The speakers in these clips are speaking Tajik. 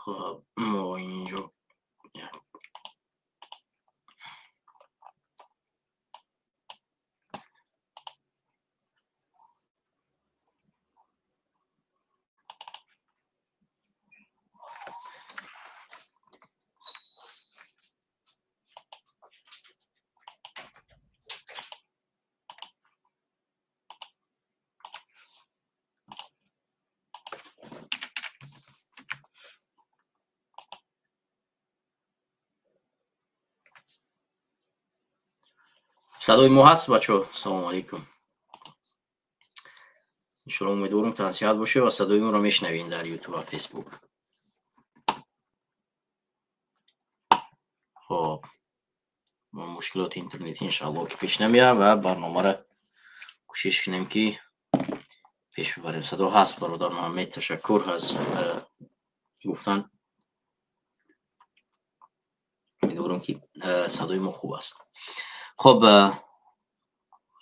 Хуб, мо инҷо садои мо ҳаст, бачаҳо? Салому алайкум. Иншоалло, умедворам, тансиҳат бошед ва садои моро мешнавед дар Ютуб ва Фейсбук. Хоб, мушкилоти интернетӣ, иншоалло, ки пеш намеяд ва барномаро кӯшиш кунем, ки пеш бибарем. Садо ҳаст, бародар Муҳаммед, ташаккур аз гуфтан. Умедворам, ки садои мо хуб аст. Хоб,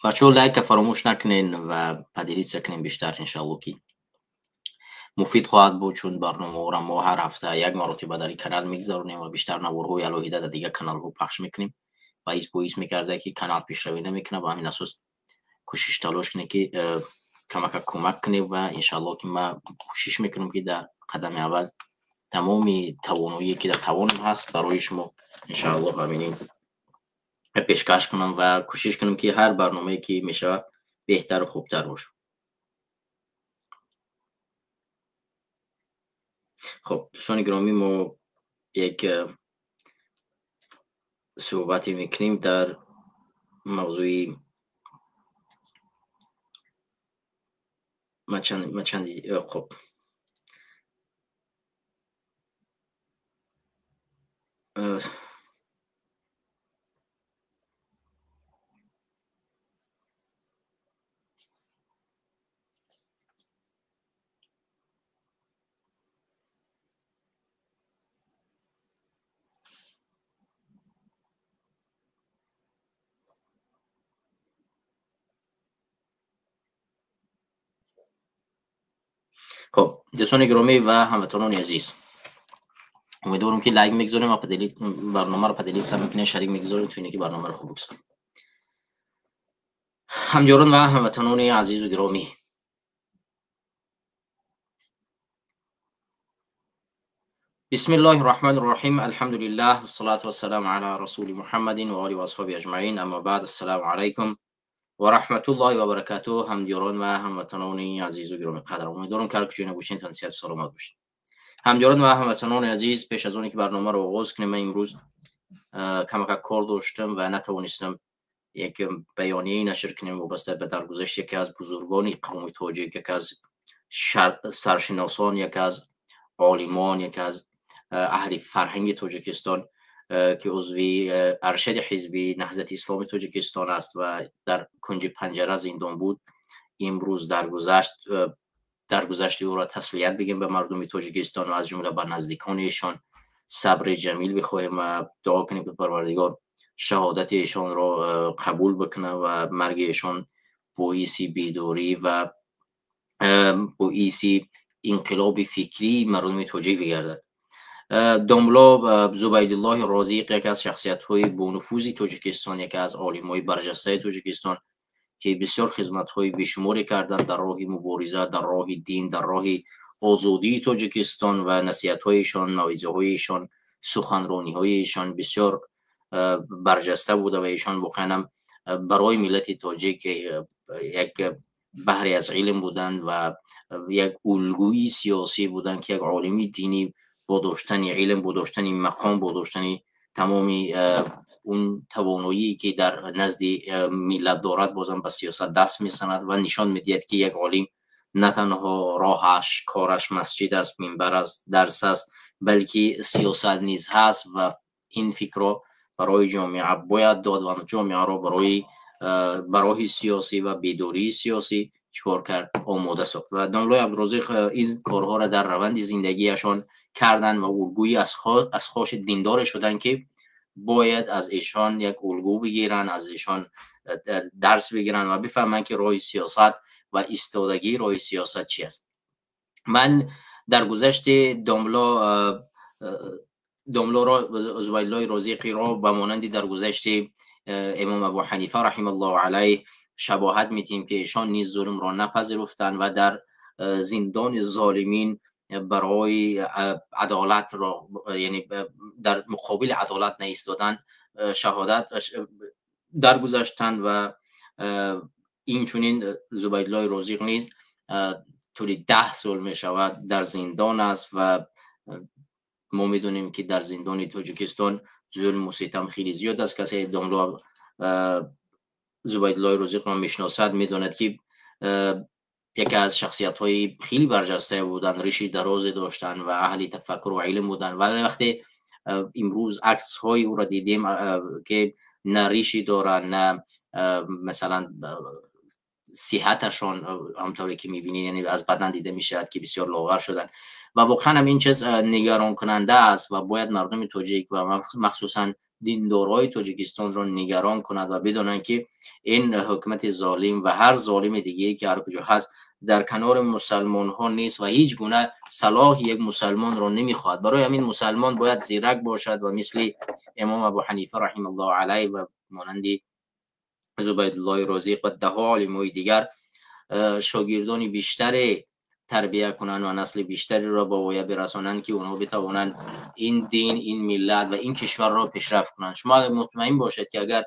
бачаҳо, лайка фаромӯш накунен ва поделиться кунем бештар, иншоалло, ки муфид хоҳад буд, чун барномаҳоро мо ҳар ҳафта як маротиба дар ин канал мегузаронем ва бештар наворҳои алоҳида дар дигар каналҳо пахш мекунем ва ин боис мекарда, ки канал пешравӣ намекунад. Ба ҳамин асос кӯшиш, талош кунем, ки камака кӯмак кунем ва иншоалло, ки ман кӯшиш мекунам, ки дар қадами аввал тамоми тавоноие, ки дар тавонам ҳаст, барои шумо, иншоалло, ҳаминин пешкаш кунам ва кӯшиш кунам, ки ҳар барномае, ки мешавад, беҳтару хубтар бошад. Хуб, дӯстони гиромӣ, мо як суҳбате мекунем дар мавзӯи мачанди. Хуб, хуб, дӯстони гиромӣ ва ҳамватанони азиз, умедворам, ки лайк мегузорем ва барномаро поделиться мекунем, шарик мегузорем, то ине ки барномаро хуб бигузорем. Ҳамёрон ва ҳамватанони азизу гиромӣ, بسم الله الرحمن الرحيم، الحمد لله والصلاة والسلام على رسول محمد وآله وأصحابه أجمعين، أما بعد، السلام عليكم ورحمة الله وبركاته. Ҳамдиёрон ва ҳамватанони азизу гиромӣ қадр, умедворам, ки ҳар куҷое набошед, тансиҳату саломат бошед. Ҳамдиёрон ва ҳамватанони азиз, пеш аз оне ки барномаро оғоз кунем, ман имрӯз камакак кор доштам ва натавонистам як баёнияе нашр кунем, вобаста ба даргузашти яке аз бузургони қавми тоҷик, яке аз саршиносон, яке аз олимон, яке аз аҳли фарҳанги Тоҷикистон, ки узви аршади ҳизби Наҳзати Исломи Тоҷикистон аст ва дар кунҷи панҷара зиндон буд, имрӯз даргузашт. Даргузашти ӯро таслият бигем ба мардуми Тоҷикистон ва аз ҷумла ба наздикони эшон сабри ҷамил бихоҳем ва дуо кунем, ки Парвардигор шаҳодати эшонро қабул бикунад ва марги эшон боиси бедорӣ ва боиси инқилоби фикрии мардуми тоҷик бигардад. Домло Зубайдуллоҳи Розиқ яке аз шахсиятҳои бонуфузи Тоҷикистон, яке аз олимҳои барҷастаи Тоҷикистон, ки бисёр хизматҳои бешуморе карданд дар роҳи мубориза, дар роҳи дин, дар роҳи озодии Тоҷикистон ва насиҳатҳои эшон, мавъизаҳои эшон, суханрониҳои эшон бисёр барҷаста буда ва эшон воқеан ҳам барои миллати тоҷик як баҳре аз илм буданд ва як улгӯи сиёсӣ буданд, ки як олими динӣ бо доштани илм, бо доштани мақом, бо доштани тамоми он тавоноие, ки дар назди миллат дорад, бозам ба сиёсат даст мезанад ва нишон медиҳад, ки як олим на танҳо роҳаш, кораш масҷид аст, минбар аст, дарс аст, балки сиёсат низ ҳаст ва ин фикрро барои ҷомеа бояд дод ва ҷомеаро барои ба роҳи сиёсӣ ва бедории сиёсӣ чикор кард, омода сохт. Ва домлои Абдурозиқ ин корҳоро дар раванди зиндагиашон карданд ва улгӯи аз хоши диндоре шуданд, ки бояд аз эшон як улгӯ бигиранд, аз эшон дарс бигиранд ва бифаҳманд, ки роҳи сиёсат ва истодагии роҳи сиёсат чи аст. Ман дар гузашти домло домло Зубайдуллои Розиқиро ба монанди даргузашти имом Абу Ҳанифа раҳималлоҳу алайҳ шабоҳат медиҳем, ки эшон низ зулмро напазируфтанд ва дар зиндони золимин барои адолатро, яъне дар муқобили адолат наистоданд, шаҳодат даргузаштанд. Ва инчунин Зубайдуллои Розиқ низ тӯли 10 сол мешавад дар зиндон аст ва мо медонем, ки дар зиндони Тоҷикистон зулму ситам хеле зиёд аст. Касе домло Зубайдуллои Розиқро мешиносад, медонад, ки яке аз шахсиятҳои хеле барҷастае буданд, риши дарозе доштанд ва аҳли тафаккур ва илм буданд. Вале вақте имрӯз аксҳои ӯро дидем, ки на риши доранд, на масалан сиҳаташон ҳамтавре ки мебинед, яъне аз бадан дида мешавад, ки бисёр лоғар шуданд. Ва воқеан ҳам ин чиз нигаронкунанда аст ва бояд мардуми тоҷик ва махсусан диндорҳои Тоҷикистонро нигарон кунад ва бидонанд, ки ин ҳукумати золим ва ҳар золими дигае, ки ҳар куҷо ҳаст, дар канори мусалмонҳо нест ва ҳеҷ гуна салоҳи як мусалмонро намехоҳад. Барои ҳамин мусалмон бояд зирак бошад ва мисли имом Абу Ҳанифа раҳималлоҳу алайҳ ва монанди Зубайдуллои Розиқ ва даҳҳо олимои дигар шогирдони бештаре тарбия кунанд ва насли бештареро ба воя бирасонанд, ки онҳо битавонанд ин дин, ин миллат ва ин кишварро пешрафт кунанд. Шумо мутмаин бошед, ки агар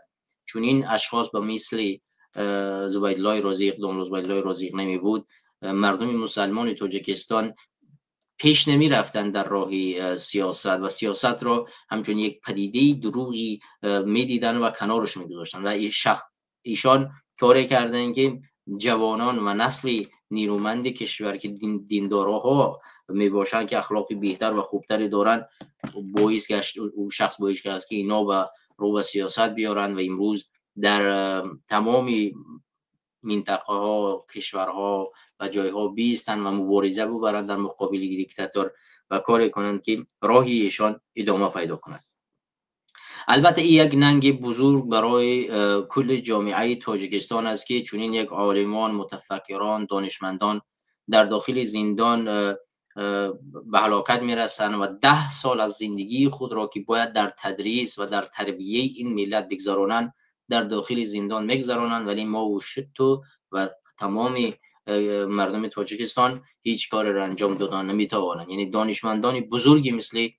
чунин ашхос ба мисли Зубайдуллои Розиқ, домло Зубайдуллои Розиқ намебуд, мардуми мусалмони Тоҷикистон пеш намерафтанд дар роҳи сиёсат ва сиёсатро ҳамчун як падидаи дурӯғӣ медиданд ва канораш мегузоштанд. Ва ишон коре карданд, ки ҷавонон ва насли нерӯманди кишвар, ки диндорҳо мебошанд, ки ахлоқи беҳтар ва хубтаре доранд, боис гашт, ӯ шахс боис гашт, ки ино ба рӯ ба сиёсат биёранд ва имрӯз дар тамоми минтақаҳо, кишварҳо ва ҷойҳо биистанд ва мубориза бубаранд дар муқобили диктатор ва коре кунанд, ки роҳи эшон идома пайдо кунад. Албатта, ин як нанги бузург барои кулли ҷомеаи Тоҷикистон аст, ки чунин як олимон, мутафаккирон, донишмандон дар дохили зиндон ба ҳалокат мерасанд ва 10 сол аз зиндагии худро, ки бояд дар тадрис ва дар тарбияи ин миллат бигзаронанд, дар дохили зиндон мегзаронанд. Вале мо ту ва тамоми мардуми Тоҷикистон ҳеҷ кореро анҷом додан наметавонанд. Яъне донишмандони бузурги мисли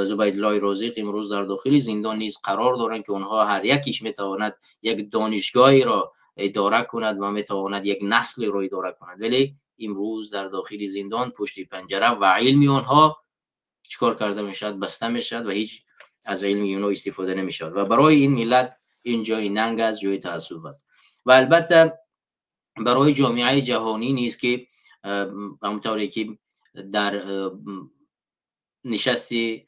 Зубайдуллои Розиқ имрӯз дар дохили зиндон низ қарор доранд, ки онҳо ҳар якиш метавонад як донишгоҳеро идора кунад ва метавонад як наслеро идора кунад, вале имрӯз дар дохили зиндон, пушти панҷара, ва илми онҳо чикор карда мешавад? Баста мешавад ва ҳеҷ аз илми онҳо истифода намешавад. Ва барои ин миллат ин ҷои нанг аст, ҷои таассуф аст. Ва албатта барои ҷомеаи ҷаҳонӣ низ, ки ҳамонтавре ки дар нишасти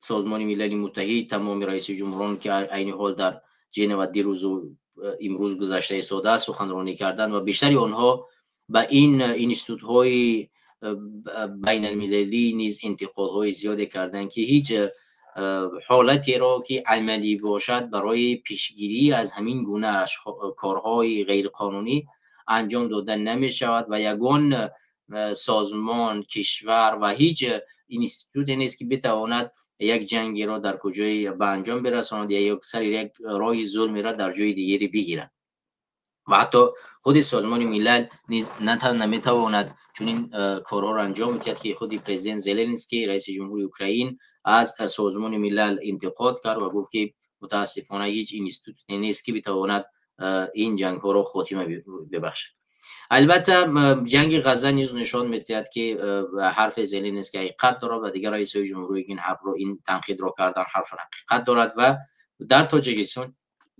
Созмони Милали Муттаҳид тамоми раиси ҷумҳурон, ки айни ҳол дар Женева дирӯзу имрӯз гузашта истодааст, суханронӣ карданд ва бештари онҳо ба ин институтҳои байналмилалӣ низ интиқодҳои зиёде карданд, ки ҳеҷ ҳолатеро, ки амалӣ бошад барои пешгирӣ аз ҳамин гуна корҳои ғайриқонунӣ, анҷом дода намешавад ва ягон созмон, кишвар ва ҳеҷ институте нест, ки битавонад як ҷангеро дар куҷое ба анҷом бирасонад ё як сари як роҳи зулмеро дар ҷои дигаре бигирад. Ва ҳатто худи Созмони Милал низ наметавонад чунин корҳоро анҷом медиҳад, ки худи президент Зеленский, раиси ҷумҳури Украин, аз Созмони Милал интиқод кард ва гуфт, ки мутаассифона ҳеҷ институте нест, ки битавонад ин ҷангҳоро хотима бибахшад. Албатта, ҷанги Ғазза низ нишон медиҳад, ки ҳарфи Зеленский ҳақиқат дорад ва дигар раисҳои ҷумҳурие, ки ин ҳарфро, ин танқидро кардан, ҳарфшон ҳақиқат дорад. Ва дар Тоҷикистон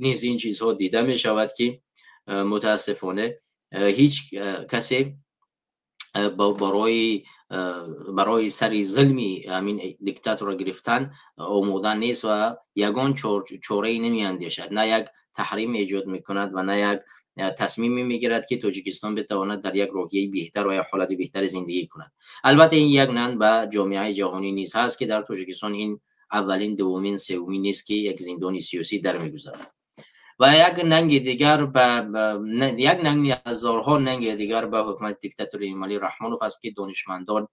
низ ин чизҳо дида мешавад, ки мутаассифона ҳеҷ касе барои сари зулми ҳамин диктаторро гирифтан омода нест ва ягон чорае намеандешад, на як таҳрим эҷод мекунад ва на як тасмиме мегирад, ки Тоҷикистон битавонад дар як роҳияи беҳтар ва як ҳолати беҳтари зиндагӣ кунад. Албатта, ин як нанг ба ҷомеаи ҷаҳонӣ низ ҳаст, ки дар Тоҷикистон ин аввалин, дуввумин, севумин нест, ки як зиндони сиёсӣ дар мегузарад. Ва як нанги дигар ба як нанги, ҳазорҳо нанги дигар ба ҳукумати диктатори Эмомалӣ Раҳмонов аст, ки донишмандон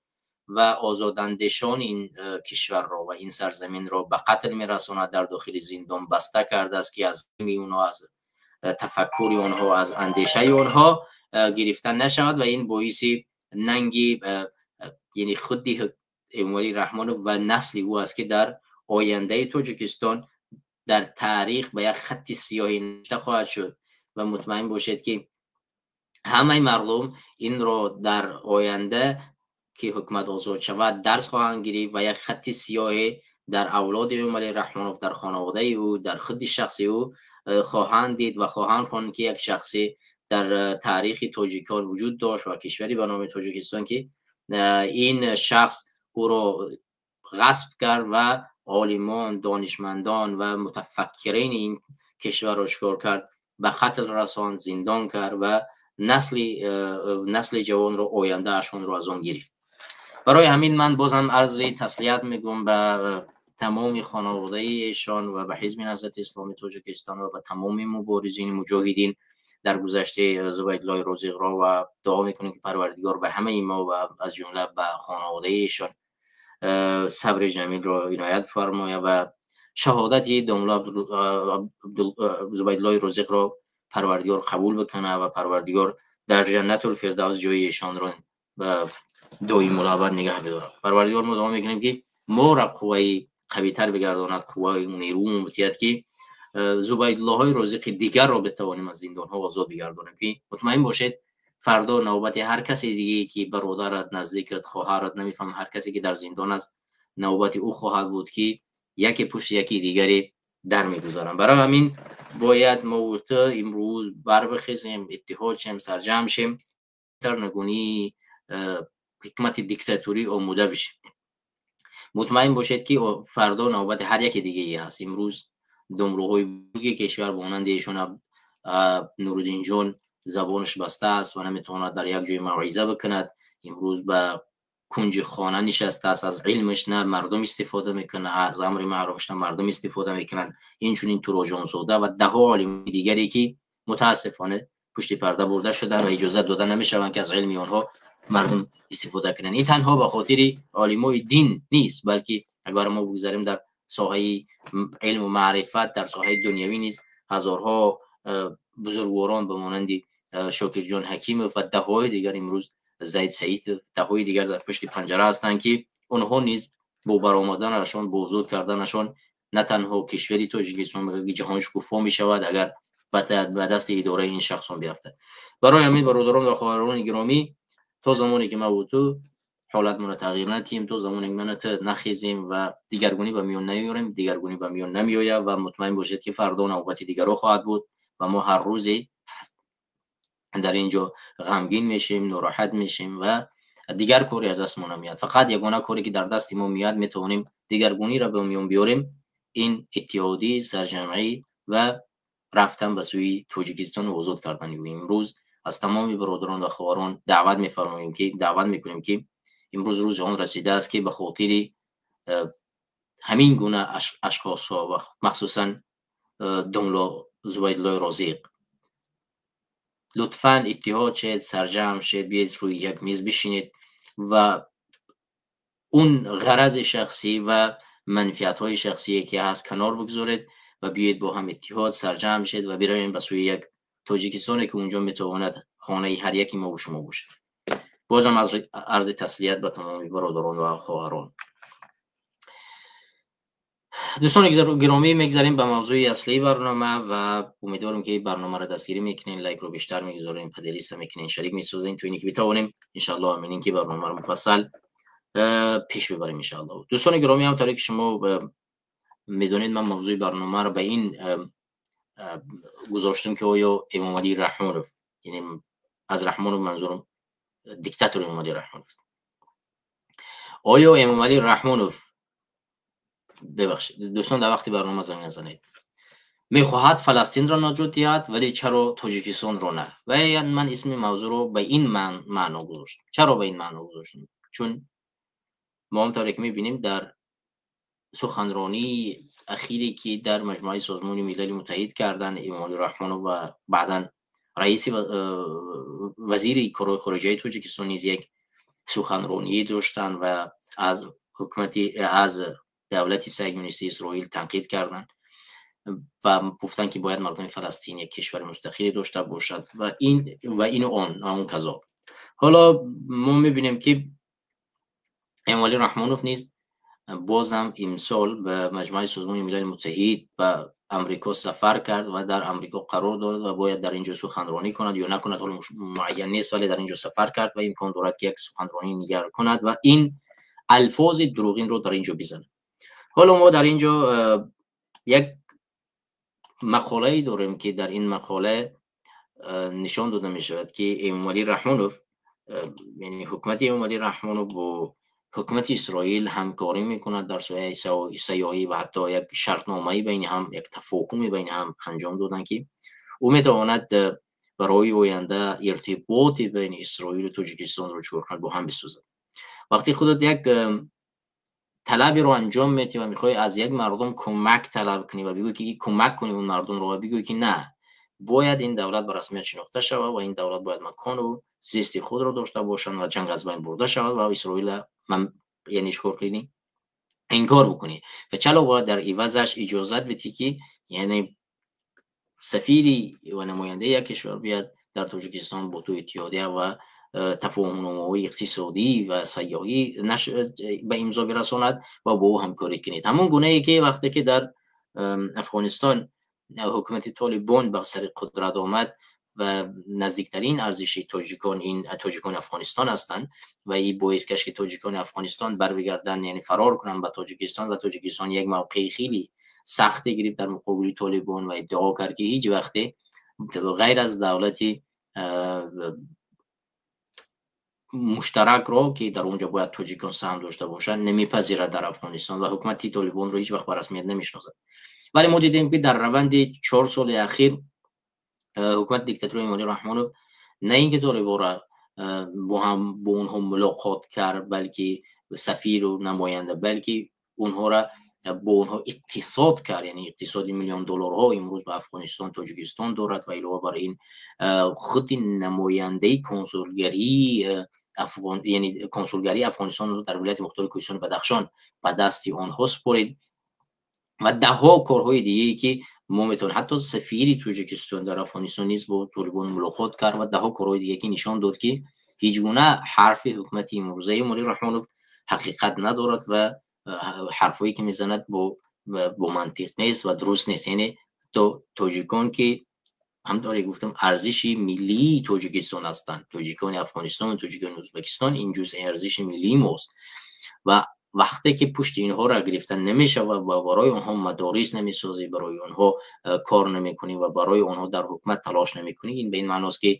و آزاداندیشان این کشور را و این سرزمین را به قتل میرساند، در داخل زندان بسته کرده است که از اونها، از تفکر آنها، از اندیشه آنها گرفتن نشود و این باعث ننگی یعنی خودی امامعلی رحمانوف و نسل او است که در آینده تاجیکستان در تاریخ به یک خط سیاهی نوشته خواهد شد و مطمئن باشید که همه مردم این را در آینده که حکومت آزاد شود درس خواهند گرفت و یک خط سیاه در اولاد امامعلی رحمانوف، در خانواده او، در خود شخصی او خواهند دید و خواهند خواند که یک شخصی در تاریخ تاجیکان وجود داشت و کشوری به نام تاجیکستان که این شخص او را غصب کرد و عالمان، دانشمندان و متفکرین این کشور را چکار کرد؟ به قتل رساند، زندان کرد و نسل جوان را، آینده اشون را از آن گرفت. برای همین من بازم عرض تسلیت میگم به تمام خانواده ایشان و به حزب نهضت اسلامی تاجیکستان و به تمام مبارزین مجاهدین در گذشته زبیدالله رازق را و دعا میکنیم که پروردگار به همه ما و از جمله به خانواده ایشان صبر جمیل را عنایت فرماید و شهادت داملا زبیدالله رازق را پروردگار قبول بکنه و پروردگار در جنت الفردوس جای ایشان را دائم الابد نگه بدارد. پروردگار ما دعا میکنیم که ما را قوه قوی تر بگرداند، قوه نیرو بتید که زبیدالله های رازق دیگر را بتوانیم از زندان ها آزاد بگردانیم که مطمئن باشید فردا نوبت هر کسی دیگه که برادرت، نزدیکت، خواهرت، نمیفهم هر کسی که در زندان است، نوبت او خواهد بود که یکی پشت یکی دیگری در میگذارن. برای همین باید ما و تو امروز بر بخیزیم، اتحاد شیم، سرجم شیم، سرنگونی حکمت دیکتاتوری آموده بشیم. مطمئن باشید که فردا نوبت هر یکی دیگه ای هست. امروز دمروهای بزرگ کشور به مانند ایشون نورالدین جان زبانش بسته است و نمیتواند در یک جای موعظه بکند. امروز به کنج خانه نشسته است، از علمش نه مردم استفاده میکنه، از امر معروفش نه مردم استفاده میکنن. این چنین توراجانزاده و ده ها عالم دیگری که متاسفانه پشت پرده برده شدن و اجازه داده نمیشوند که از علم آنها مردم استفاده کنند. این تنها به خاطر عالمای دین نیست، بلکه اگر ما بگذاریم در ساحه علم و معرفت، در ساحه دنیوی نیز هزارها بزرگواران به مانند شاکر جان حکیم و دههای دیگر، امروز زید سعید، دههای دیگر در پشت پنجره هستند که آنها نیز با برآمدنشان، با حضور کردنشان نه تنها کشوری تاجیکستان بلکه جهان شکوفا می شود اگر به دست اداره این شخصان بیفتد. برای همین برادران و خواهران گرامی، تا زمانی که ما و تو حالتمون رو تغییر ندیم، تا زمانی که من تو نخیزیم و دیگرگونی به میان نیاریم، دیگرگونی به میان نمیآید و مطمئن باشید که فردا نوبت دیگرها خواهد بود و ما هر روزی در اینجا غمگین میشیم، ناراحت میشیم و دیگر کاری از دست ما نمیاد. فقط یگانه کاری که در دست ما میاد، میتوانیم دیگرگونی را به میان بیاریم، این اتحادی، سرجمعی و رفتن به سوی تاجیکستان و آزاد کردن او. امروز از تمام برادران و خواهران دعوت میفرماییم که دعوت میکنیم که امروز روز آن رسیده است که به خاطر همین گونه اشخاص ها و مخصوصا داملا زبیدالله رازق لطفا اتحاد شید، سرجم شید، بیاید روی یک میز بشینید و اون غرض شخصی و منفیت های شخصی که هست کنار بگذارید و بیاید با هم اتحاد سرجم شید و برویم به سوی یک تاجیکستانی که اونجا میتواند خانه هر یکی ما و شما باشد. بازم از عرض تسلیت به تمام برادران و خواهران. دوستان گرامی، میگذریم به موضوع اصلی برنامه و امیدوارم که برنامه را دستگیری میکنین، لایک رو بیشتر میگذارین، поделиться میکنین، شریک میسازین تو اینی که بتوانیم انشالله امین که برنامه رو مفصل پیش ببریم انشالله. دوستان گرامی، هم که شما میدونید من موضوع برنامه رو به این گذاشتم که آیا امامعلی رحمانوف، یعنی از رحمانوف منظورم دیکتاتور امامعلی رحمانوف، آیا امامعلی رحمانوف، ببخشید دوستان در وقتی برنامه زنگ نزنید، میخواهد فلسطین را نجات دهد ولی چرا تاجیکستان را نه؟ و من اسم موضوع رو به این معنا گذاشتم. چرا به این معنا گذاشتم؟ چون ما هم طوری که میبینیم در سخنرانی اخیری که در مجموعه سازمان ملل متحد کردن امامعلی رحمانوف و بعدا رئیس وزیر کارهای خارجه تاجیکستان نیز یک суханронӣ доштанд ва аз ҳукумати, аз давлати сионистии Исроил танқид карданд ва гуфтанд, ки бояд мардуми Фаластин як кишвари мустақиле дошта бошад ва ин ва ину он он казо. Ҳоло мо мебинем, ки Эмомалӣ Раҳмонов низ бозам имсол ба Маҷмӯаи Созмони Милали Муттаҳид, ба Амрико сафар кард ва дар Амрико қарор дорад ва бояд дар инҷо суханронӣ кунад ё накунад, ҳоло муайян нест, вале дар инҷо сафар кард ва имкон дорад, ки як суханронии дигар кунад ва ин алфози дурӯғинро дар инҷо бизанад. Ҳоло мо дар инҷо як мақолае дорем, ки дар ин мақола нишон дода мешавад, ки Эмомалӣ Раҳмонов, яъне ҳукумати Эмомалӣ Раҳмонов, бо ҳукумати Исроил ҳамкорӣ мекунад дар соҳаи сайёҳӣ ва ҳатто як шартномаи байни ҳам, як тафоҳуме байни ҳам анҷом доданд, ки ӯ метавонад барои оянда иртиботи байни Исроилу Тоҷикистонро чикор кунад, бо ҳам бисозад. Вақте худат як талаберо анҷом медиҳӣ ва мехоҳӣ аз як мардум кӯмак талаб кунӣ ва бигӯӣ, ки кӯмак кунӣ он мардумро, ва бигӯӣ, ки на, бояд ин давлат ба расмият шинохта шавад ва ин давлат бояд макону зисти худро дошта бошанд ва ҷанг аз байн бурда шавад ва Исроила, яъне чикор кунӣ, инкор бикунӣ, ва чаро бояд дар ивазаш иҷозат бидиҳӣ, ки яъне сафири ва намояндаи як кишвар биёяд дар Тоҷикистон бо ту иттиҳодия ва тафоҳумномаҳои иқтисодӣ ва сайёҳӣ ба имзо бирасонад ва бо ӯ ҳамкорӣ кунед? Ҳамон гунае, ки вақте ки дар Афғонистон ҳукумати Толибон ба сари қудрат омад ва наздиктарин арзиши тоҷикон ин тоҷикони Афғонистон ҳастанд ва ин боис гашт, ки тоҷикони Афғонистон барбигарданд, яъне фарор кунанд ба Тоҷикистон, ва Тоҷикистон як мавқеи хеле сахте гирифт дар муқобили Толибон ва иддао кард, ки ҳеҷ вақте ғайр аз давлати муштаракро, ки дар онҷо бояд тоҷикон саҳм дошта бошанд, намепазирад дар Афғонистон ва ҳукумати Толибонро ҳеҷ вақт ба расмият намешиносад. Вале мо дидем, ки дар раванди 4 соли ахир ҳукумати диктатури Эмомалӣ Раҳмонов на ин ки толибонро бо ҳам, бо онҳо мулоқот кард, балки сафиру намоянда, балки онҳоро бо онҳо иқтисод кард, яъне иқтисоди миллион долларҳо имрӯз ба Афғонистон Тоҷикистон дорад ва илова бар ин худи намояндаи консулгарии афғон, яъне консулгарии Афғонистонро дар Вилояти Мухтори Кӯҳистони Бадахшон ба дасти онҳо супорид ва даҳҳо корҳои дигае, ки мо метавонем, ҳатто сафири Тоҷикистон дар Афғонистон низ бо толибон мулоқот кард ва даҳҳо корҳои диге, ки нишон дод, ки ҳеҷ гуна ҳарфи ҳукумати имрӯзаи Эмомалӣ Раҳмонов ҳақиқат надорад ва ҳарфҳое, ки мезанад, бо мантиқ нест ва дуруст нест. Яъне то тоҷикон, ки ҳамторе гуфтам, арзиши миллии Тоҷикистон ҳастанд, тоҷикони Афғонистон, тоҷикони Ӯзбекистон, ин ҷузъи арзиши миллии мост ва вақте ки пушти инҳоро гирифта намешавад ва барои онҳо мадорис намесозӣ, барои онҳо кор намекунӣ ва барои онҳо дар ҳукумат талош намекунӣ, ин ба ин маъност, ки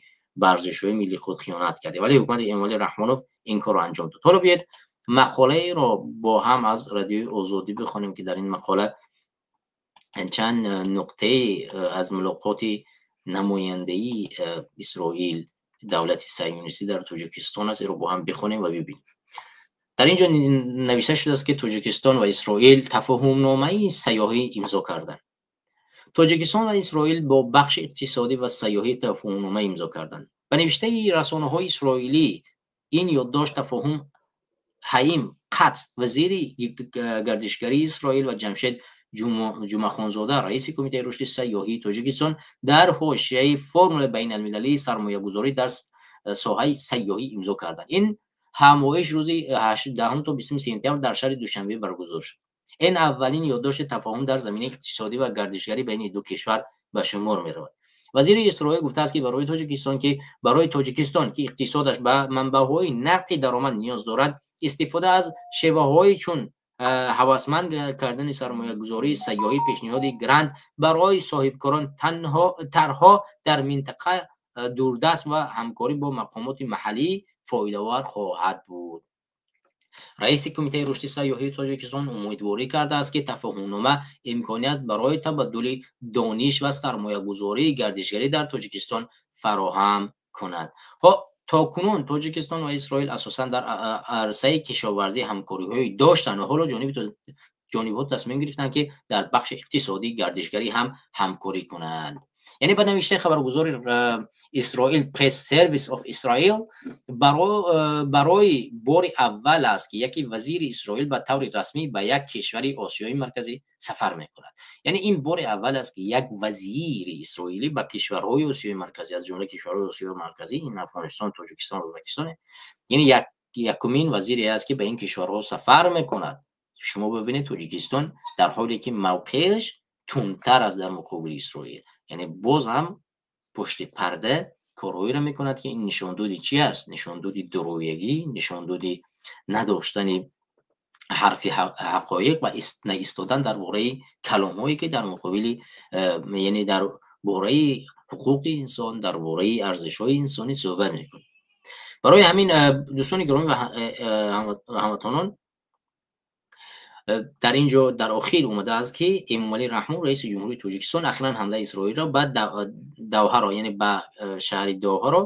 ба арзишҳои миллии худ хиёнат кардӣ. Вале ҳукумати Эмомалӣ Раҳмонов ин корро анҷом дод. Ҳоло биёед, мақолаеро бо ҳам аз Радиои Озодӣ бихонем, ки дар ин мақола чанд нуқтае аз мулоқоти намояндаи Исроил, давлати сионистӣ, дар Тоҷикистон аст. Инро бо ҳам бихонем ва бибинем. Дар ин ҷо навишта шудааст, ки Тоҷикистон ва Исроил тафоҳумномаи сайёҳӣ имзо карданд. Тоҷикистон ва Исроил бо бахши иқтисодӣ ва сайёҳӣ тафоҳумнома имзо карданд. Ба навиштаи расонаҳои исроилӣ, ин ёддошт тафоҳум Ҳаим Қатс, вазири гардишгарии Исроил, ва Ҷамшед Ҷумъахонзода, раиси Кумитаи рушди сайёҳии Тоҷикистон, дар ҳошияи Форуми байналмилалии сармоягузорӣ дар соҳаи сайёҳӣ имзо карданд. Ин ҳамоиш рӯзи 10 то 20 сентябр дар шаҳри Душанбе баргузор шуд. Ин аввалин ёддошти тафоҳум дар заминаи иқтисодӣ ва гардишгарӣ байни ду кишвар ба шумор меравад. Вазири Исроил гуфтааст, ки барои Тоҷикистон, ки иқтисодаш ба манбаъҳои нави даромад ниёз дорад, истифода аз шеваҳои чун ҳавасманд кардани сармоягузории сайёҳӣ, пешниҳоди грант барои соҳибкорон, тарҳҳо дар минтақа дурдаст ва ҳамкорӣ бо мақомоти маҳаллӣ фоидаовар хоҳад буд. Раиси Кумитаи рушди сайёҳии Тоҷикистон умедворӣ кардааст, ки тафоҳумнома имконият барои табаддули дониш ва сармоягузории гардишгарӣ дар Тоҷикистон фароҳам кунад. То кунун Тоҷикистон ва Исроил асосан дар арсаи кишоварзӣ ҳамкориҳое доштанд ва ҳоло ҷонибҳо тасмим гирифтанд, ки дар бахши иқтисодии гардишгарӣ ҳам ҳамкорӣ кунанд. Яъне ба навиштаи хабаргузори Исроил Press Service of Israel, барои бори аввал аст, ки яке вазири Исроил ба таври расмӣ ба як кишвари Осиёи Марказӣ сафар мекунад. Яъне ин бори аввал аст, ки як вазири исроилӣ ба кишварҳои Осиёи Марказӣ, аз ҷумла кишварҳои Осиёи Марказӣ, ин Афғонистон, Тоҷикистон, Ӯзбекистон, яъне якумин вазире аст, ки ба ин кишварҳо сафар мекунад. Шумо бибинед, Тоҷикистон дар ҳоле ки мавқеаш тундтар аст дар муқобили Исроил, яъне боз ҳам пушти парда корҳоеро мекунад, ки ин нишондоди чи аст? Нишондоди дурӯягӣ, нишондоди надоштани ҳарфи ҳақоиқ ва наистодан дар бораи каломҳое, ки дар муқобили, яъне дар бораи ҳуқуқи инсон, дар бораи арзишҳои инсонӣ суҳбат мекунад. Барои ҳамин, дӯстони гиромӣ ва ҳамватанон, дар ин ҷо дар охир омадааст, ки Эмомалӣ Раҳмон, раиси ҷумҳурии Тоҷикистон, ахиран ҳамлаи Исроилро ба Доҳаро, яъне ба шаҳри Доҳаро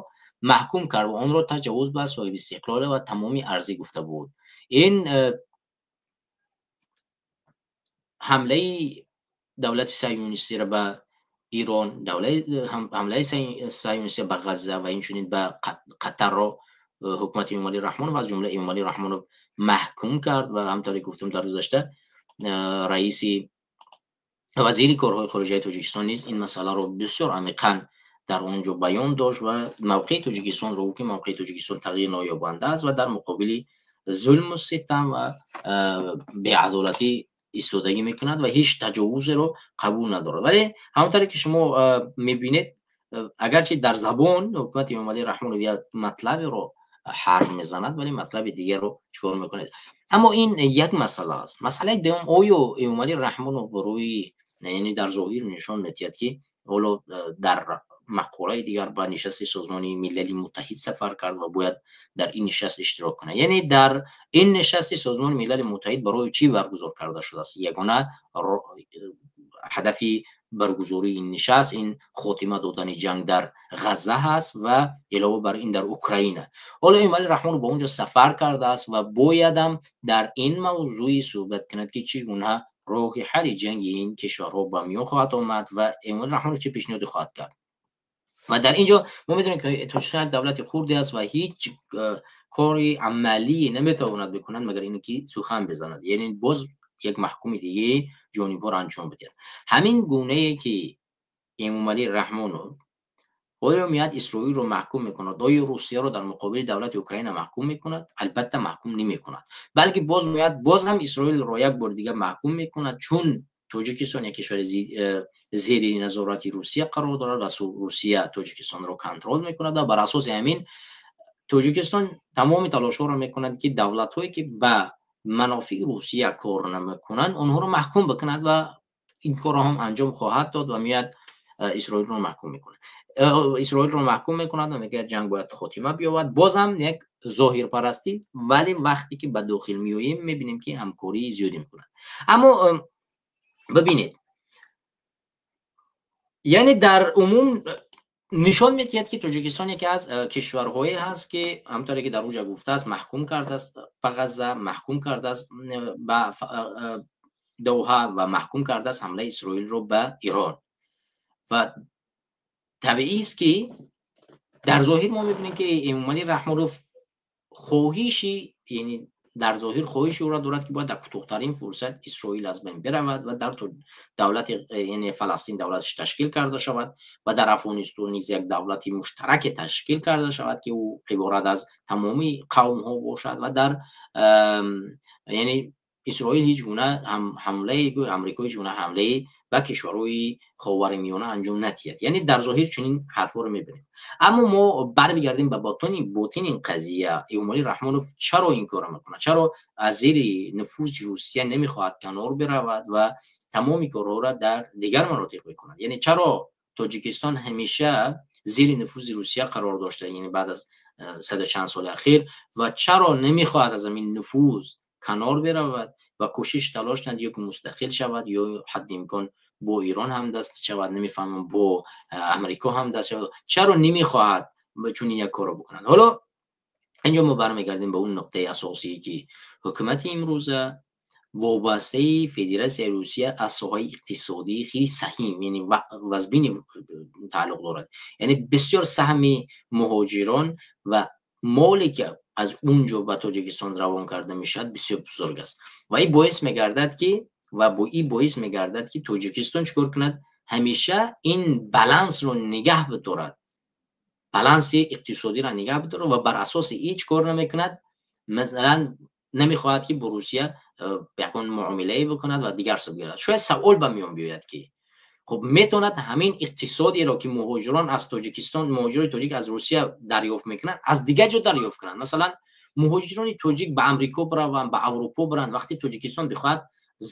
маҳкум кард ва онро таҷовуз ба соҳибистиқлол ва тамоми арзӣ гуфта буд. Ин ҳамлаи давлати сионистиро ба Ирон, ҳамлаи сионистӣ ба Ғазза ва инчунин ба Қатарро ҳукумати Эмомалӣ Раҳмонов, аз ҷумла Эмомалӣ Раҳмонов, маҳкум кард ва ҳамтавре гуфтам, дар гузашта раиси вазири корҳои хориҷаи Тоҷикистон низ ин масъаларо бисёр амиқан дар он ҷо баён дошт ва мавқеи Тоҷикистонро, ки мавқеи Тоҷикистон тағйир ноёбанда аст ва дар муқобили зулму ситам ва беадолатӣ истодагӣ мекунад ва ҳеҷ таҷовузеро қабул надорад. Вале ҳамонтавре ки шумо мебинед, агарчи дар забон ҳукумати Эмомалӣ Раҳмонов як матлаберо ҳарф мезанад, вале матлаби дигарро чикор мекунад? Аммо ин як масъала аст. Масъалаи дуюм: оё Эмомалӣ Раҳмонов барои, яъне дар зоҳир нишон медиҳад, ки ҳоло дар мақолаи дигар ба нишасти Созмони Милали Муттаҳид сафар кард ва бояд дар ин нишаст иштирок кунад. Яъне дар ин нишасти Созмони Милали Муттаҳид барои чӣ баргузор карда шудааст? Ягона ҳадафи баргузории ин нишаст ин хотима додани ҷанг дар Ғазза ҳаст ва илова бар ин дар Украина. Ҳоло Эмомалӣ Раҳмонов ба он ҷо сафар кардааст ва боядам дар ин мавзӯи суҳбат кунад, ки чӣ гуна роҳи ҳалли ҷанги ин кишварҳо ба миён хоҳад омад ва Эмомалӣ Раҳмонов чӣ пешниҳоде хоҳад кард. Ва дар ин ҷо мо медонем, ки Тоҷикистон як давлати хурде аст ва ҳеҷ кори амалӣ наметавонад бикунад, магар ин ки сухан бизанад, яъне боз як маҳкуми дигаи ҷонибҳоро анҷом бидиҳад. Ҳамин гунае ки Эмомалӣ Раҳмонов оё меяд Исроилро маҳкум мекунад, оё Русияро дар муқобили давлати Украина маҳкум мекунад? Албатта, маҳкум намекунад, балки боз меяд, боз ҳам Исроилро як бори дигар маҳкум мекунад, чун Тоҷикистон як кишвари зери назорати Русия қарор дорад ва Русия Тоҷикистонро контрол мекунад. Ва бар асоси ҳамин Тоҷикистон тамоми талошҳоро мекунад, ки давлатҳое, ки ба манофеи Русия кор намекунанд, онҳоро маҳкум бикунад ва ин корро ҳам анҷом хоҳад дод ва меяд Исроилро маҳкум мекунад, Исроилро маҳкум мекунад ва мегӯяд, ҷанг бояд хотима биёбад. Бозам як зоҳирпарастӣ, вале вақте ки ба дохил меоем, мебинем, ки ҳамкории зиёде мекунад. Аммо бибинед, яъне дар умум нишон медиҳад, ки Тоҷикистон яке аз кишварҳое ҳаст, ки ҳамторе ки дар уҷа гуфтааст, маҳкум кардааст ба Ғазза, маҳкум кардааст ба Доҳа ва маҳкум кардааст ҳамлаи Исроилро ба Ирон. Ва табиист, ки дар зоҳир мо мебинем, ки Эмомалӣ Раҳмонов хоҳиши, яъне дар зоҳир хоҳиши ӯро дорад, ки бояд дар кӯтоҳтарин фурсат Исроил аз байн биравад ва дар давлати, яъне Фаластин, давлаташ ташкил карда шавад ва дар Афғонистон низ як давлати муштараке ташкил карда шавад, ки ӯ иборат аз тамоми қавмҳо бошад ва дар, яъне Исроил ҳеҷ гуна ҳамлае, Амрико ҳеҷ гуна ҳамлае ба кишварҳои Ховари Миёна анҷом надиҳад. Яъне дар зоҳир чунин ҳарфҳоро мебинем, аммо мо бармегардем ба ботини ин қазия. Эмомалӣ Раҳмонов чаро ин корро мекунад? Чаро аз зери нуфузи Русия намехоҳад канор биравад ва тамоми корҳоро дар дигар манотиқ мекунад? Яъне чаро Тоҷикистон ҳамеша зери нуфузи Русия қарор дошта, яъне баъд аз саду чанд соли ахир, ва чаро намехоҳад аз ҳамин нуфуз канор биравад ва кӯшиш талош кунад ё ки мустақил шавад, ё ҳадди имкон бо Ирон ҳамдаст шавад, намефаҳмам, бо Амрико ҳамдаст шавад? Чаро намехоҳад чунин як корро бикунад? Ҳоло инҷо мо бармегардем ба он нуқтаи асосие, ки ҳукумати имрӯза Вобастаи Федератсияи Русия аз соҳаи иқтисодӣ хеле саҳим, яъне вазбини тааллуқ дорад. Яъне бисёр саҳми муҳоҷирон ва моле ки аз он ҷо ба Тоҷикистон равон карда мешавад, бисёр бузург аст. Ва ин боис мегардад ки Тоҷикистон чикор кунад? Ҳамеша ин балансро нигаҳ бидорад, баланси иқтисодиро нигаҳ бидорад ва бар асоси ин чикор намекунад? Масалан, намехоҳад ки бо Русия ягон муомилае бикунад ва дигар суб гирад. Шояд савол ба миён биёяд ки хуб, метавонад ҳамин иқтисодиро ки муҳоҷирон аз Тоҷикистон, муҳоҷирони тоҷик аз Русия дарёфт мекунанд, аз дигар ҷо дарёфт кунанд. Масалан, муҳоҷирони тоҷик ба Амрико бираванд, ба Аврупо биранд, вақте Тоҷикистон бихоҳад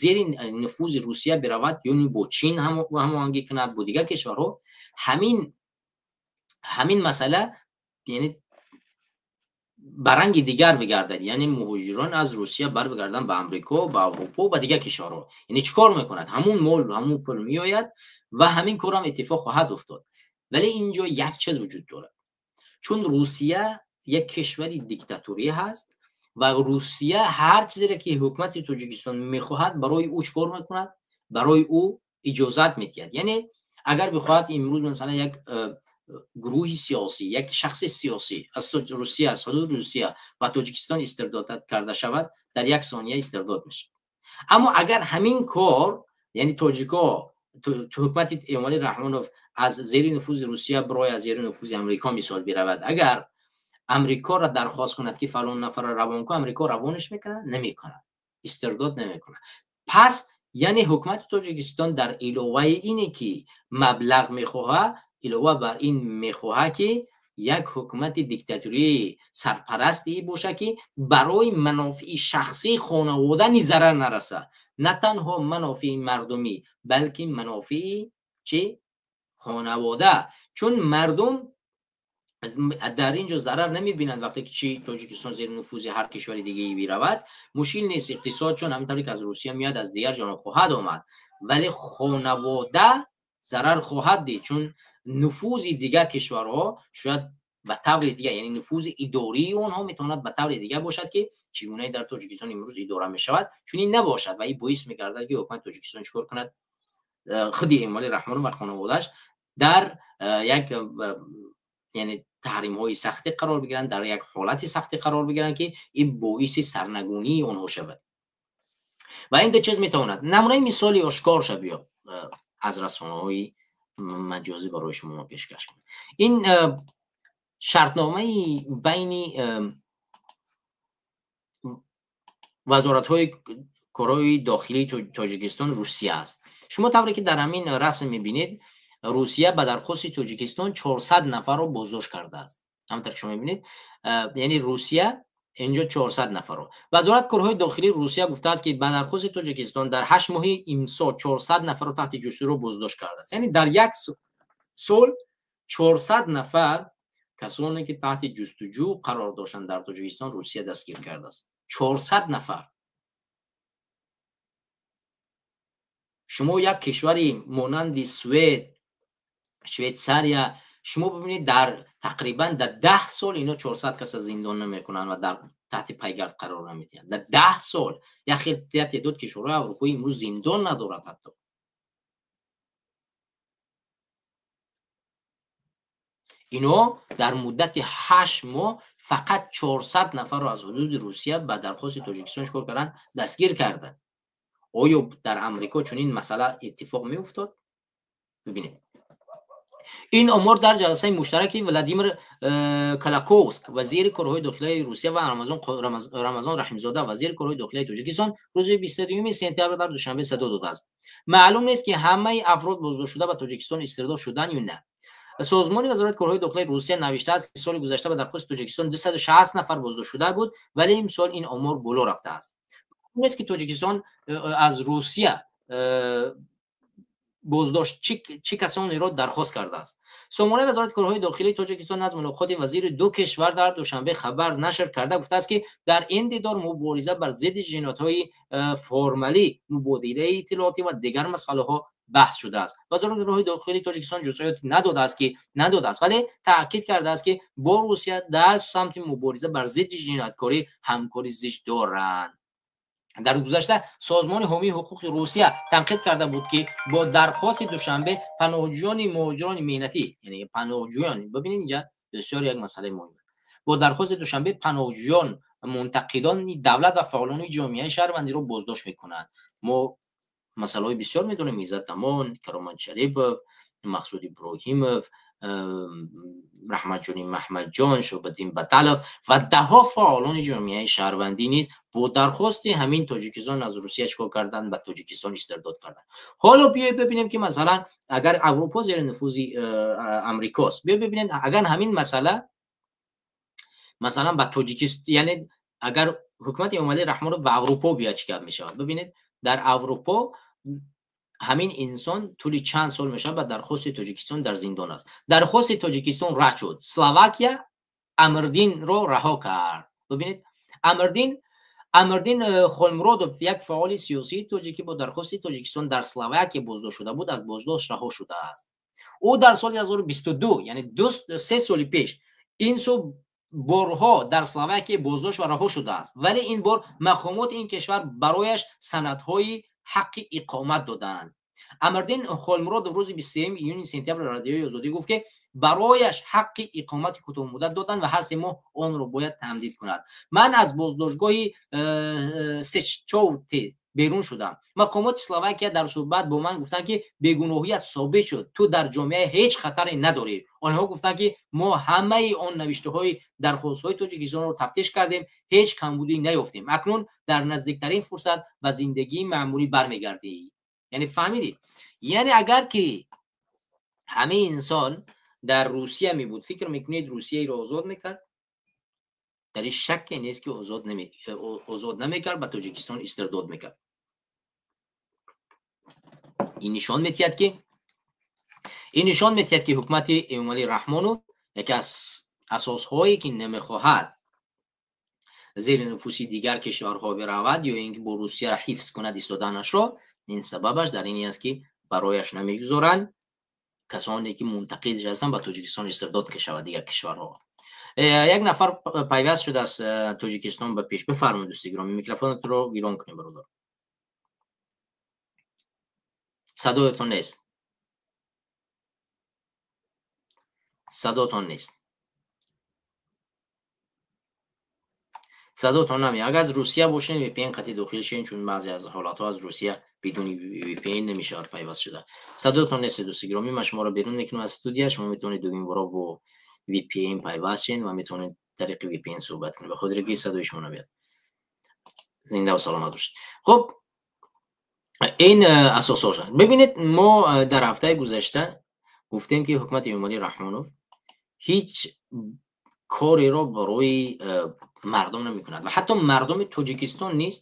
зери нуфузи Русия биравад, ё бо Чин ҳамоҳангӣ кунад, бо дигар кишварҳо, ҳамин масъала яъне ба ранги дигар бигардад. Яъне муҳоҷирон аз Русия барбигарданд ба Амрико, ба Аврупо, ба дигар кишварҳо. Яъне чӣ кор мекунад? Ҳамун мол, ҳамун пул меояд ва ҳамин корам иттифоқ хоҳад уфтод. Вале инҷо як чиз вуҷуд дорад. Чун Русия як кишвари диктаторӣ ҳаст ва Русия ҳар чизеро ки ҳукумати Тоҷикистон мехоҳад, барои ӯ чӣ кор мекунад? Барои ӯ иҷозат медиҳад. Яъне агар бихоҳад имрӯз масалан як гурӯҳи сиёсӣ, як шахси сиёсӣ аз Русия, аз ҳудуди Русия ба Тоҷикистон истирдод карда шавад, дар як сония истирдод мешавад. Аммо агар ҳамин кор, яъне тоҷико, ҳукумати Эмомалӣ Раҳмонов аз зери нуфузи Русия бирояд, аз зери нуфузи Амрико мисол биравад, агар Амрикоро дархост кунад ки фалон нафарро равон кун, Амрико равонаш мекунад? Намекунад, истирдод намекунад. Пас яъне ҳукумати Тоҷикистон дар иловаи ине ки маблағ мехоҳад, илова бар ин мехоҳад ки як ҳукумати диктатории сарпарасти бошад ки барои манофеи шахсии хонавода низ зарар нарасад. На танҳо манофеи мардумӣ, балки манофеи чӣ? Хонавода. Чун мардум дар ин ҷо зарар намебинанд вақте ки чи Тоҷикистон зери нуфузи ҳар кишвари дигаре биравад, мушкил нест. Иқтисод чун ҳамин тавре ки аз Русия меояд, аз дигар ҷониб хоҳад омад, вале хонавода зарар хоҳад дид, чун нуфузи дигар кишварҳо шояд ба таври дигар, яъне нуфузи идории онҳо метавонад ба таври дигар бошад ки чӣ гуна дар Тоҷикистон имрӯз идора мешавад, чунин набошад. Ва ин боис мегардад ки ҳукумати Тоҷикистон чикор кунад? Худи Эмомалӣ Раҳмонов ва хонаводааш дар як яъне таҳримҳои сахтӣ қарор бигиранд, дар як ҳолати сахтӣ қарор бигиранд ки ин боиси сарнагунии онҳо шавад. Ва ин ду чиз метавонад намунаи мисоли ошкор шавад биё аз расонаҳои маҷозӣ барои шумо мо пешкаш кунем. Ин шартномаи байни вазоратҳои корҳои дохилии Тоҷикистон Русия аст. Шумо тавре ки дар ҳамин расм мебинед, Русия ба дархости Тоҷикистон 400 нафарро боздошт кардааст. Ҳамонтавр ки шумо мебинед, яъне Русия инҷо 400 нафарро. Вазорат корҳои дохилии Русия гуфтааст ки ба дархости Тоҷикистон дар 8 моҳи имсол 400 нафарро таҳти ҷустуҷӯ боздошт кардааст. Яъне дар як сол 400 нафар касоне ки таҳти ҷустуҷӯ қарор доштанд дар Тоҷикистон, Русия дастгир кардааст. 400 нафар. Шумо як кишвари монанди Суед, Швейтсария, шумо бибинед дар тақрибан дар 10 сол ино 400 каса зиндон намекунанд ва дар таҳти пайгард қарор намедиҳанд. Дар 10 сол як теъдод кишварҳои аврупоӣ имрӯз зиндон надорад ҳатто. Ино дар муддати 8 моҳ фақат 400 нафарро аз ҳудуди Русия ба дархости Тоҷикистон чикор карданд? Дастгир карданд. Оё дар Амрико чунин масъала иттифоқ меуфтод? Бибинед. Ин омор дар ҷаласаи муштараки Владимир Колоковск, вазири корҳои дохилии Русия, ва Рамазон Раҳимзода, вазири корҳои дохилии Тоҷикистон, рӯзи 22 сентябр дар Душанбе садо додааст. Маълум нест ки ҳамаи афрод боздоштшуда ба Тоҷикистон истирдод шуданд ё на. Созмони вазорати корҳои дохилии Русия навиштааст ки соли гузашта ба дархости Тоҷикистон 260 нафар боздошт шуда буд, вале имсол ин омор боло рафтааст. Маълум нест ки Тоҷикистон аз Русия боздошт чӣ касонеро дархост кардааст. Сомонаи вазорати корҳои дохилии Тоҷикистон аз мулоқоти вазири ду кишвар дар Душанбе хабар нашр карда гуфтааст ки дар ин дидор мубориза бар зидди ҷиноятҳои формалӣ, мубодилаи иттилоотӣ ва дигар масъалаҳо баҳс шудааст. Вазорати корҳои дохилии Тоҷикистон ҷузъиёт надодааст, вале таъкид кардааст ки бо Русия дар самти мубориза бар зидди ҷинояткорӣ ҳамкорӣ зич доранд. Дар гузашта созмони ҳомии ҳуқуқи Русия танқид карда буд, ки бо дархости Душанбе паноҳҷӯёни муҳоҷирони меҳнатӣ, яъне паноҳҷӯён, бибинед, инҷа бисёр як масъалаи муҳим аст. Бо дархости Душанбе паноҳҷӯён, мунтақидони давлат ва фаъолони ҷомеаи шаҳрвандиро боздошт мекунанд. Мо масъалаҳои бисёр медонем: Иззат Амон, Каромат Шарипов, Мақсуд Иброҳимов, Раҳматҷони Маҳмадҷон, Шобиддин Баталов ва даҳҳо фаъолони ҷомеаи шаҳрвандӣ низ бо дархости ҳамин Тоҷикистон аз Русия чикор карданд? Ба Тоҷикистон истирдод карданд. Ҳоло биёед бибинем, ки масалан агар Аврупо зери нуфузи Амрикост, биёед бибинем, агар ҳамин масъала масалан ба Тоҷикистон, яъне агар ҳукумати Эмомалӣ Раҳмонов ба Аврупо биёяд, чӣ гап мешавад? Бибинед, дар Аврупо ҳамин инсон тӯли чанд сол мешавад ба дархости Тоҷикистон дар зиндон аст. Дархости Тоҷикистон рад шуд. Словакия Амрдинро раҳо кард. Бибинед, Амрдин Холмуродов, як фаъоли сиёсии тоҷикӣ, бо дархости Тоҷикистон дар Словакия боздошт шуда буд, аз боздошт раҳо шудааст. Ӯ дар соли 2022, яъне 3 соли пеш, ин су борҳо дар Словакия боздошт ва раҳо шудааст, вале ин бор мақомоти ин кишвар барояш санадҳои ҳаққи иқомат доданд. Амрдин Холмуродов рӯзи 23 июни сентябр Радиои Озодӣ гуфт, ки барояш ҳаққи иқомати кӯтоҳмуддат доданд ва ҳар 3 моҳ онро бояд тамдид кунад. Ман аз боздоштгоҳи Сечоуте берун шудам. Мақомоти Словакия дар суҳбат бо ман гуфтанд, ки бегуноҳият собит шуд, ту дар ҷомеа ҳеҷ хатаре надорӣ. Онҳо гуфтанд, ки мо ҳамаи он навиштаҳои дархостҳои Тоҷикистонро тафтиш кардем, ҳеҷ камбудӣ наёфтем. Акнун дар наздиктарин фурсат ба зиндагии маъмулӣ бармегардӣ. Яъне фаҳмидӣ? Яъне агар ки ҳамин инсон дар Русия мебуд, фикр мекунед, Русияро озод мекард? Дар ин шакке нест, ки озод намекард, ба Тоҷикистон истирдод мекард. Ин нишон метиҳад, ки ҳукумати Эмомалӣ Раҳмонов яке аз асосҳое, ки намехоҳад зери нуфуси дигар кишварҳо биравад ё ин ки бо Русияро ҳифз кунад истоданашро, ин сабабаш дар ин аст, ки барояш намегузоранд касоне, ки мунтақидш ҳастанд, ба Тоҷикистон истирдод шавад дигар кишварҳо. Як нафар пайваст шудааст Тоҷикистон ба пеш. Бифармоед, дӯсти гиромӣ, микрофонатро гирон кунед, бародар. Садоятон нест. Садотон нест. Садотон намеяд. Агар аз Русия бошед, VPN қатъи дохил шавед, чун баъзе аз ҳолатҳо аз Русия бидуни VPN намешавад пайваст шуда. Садотон нест, дӯсти гиромӣ, ман шуморо берун мекунам аз студия. Шумо метавонед дуюм бора бо VPN пайваст шавед ва метавонед тариқи VPN суҳбат кунед, ба хотире ки садои шумо намеяд. Зинда ва саломат бошед. Хуб, ин асосҳо. Бибинед, мо дар ҳафтаи гузашта гуфтем, ки ҳукумати Эмомалӣ Раҳмонов ҳеҷ кореро барои мардум намекунад ва ҳатто мардуми Тоҷикистон низ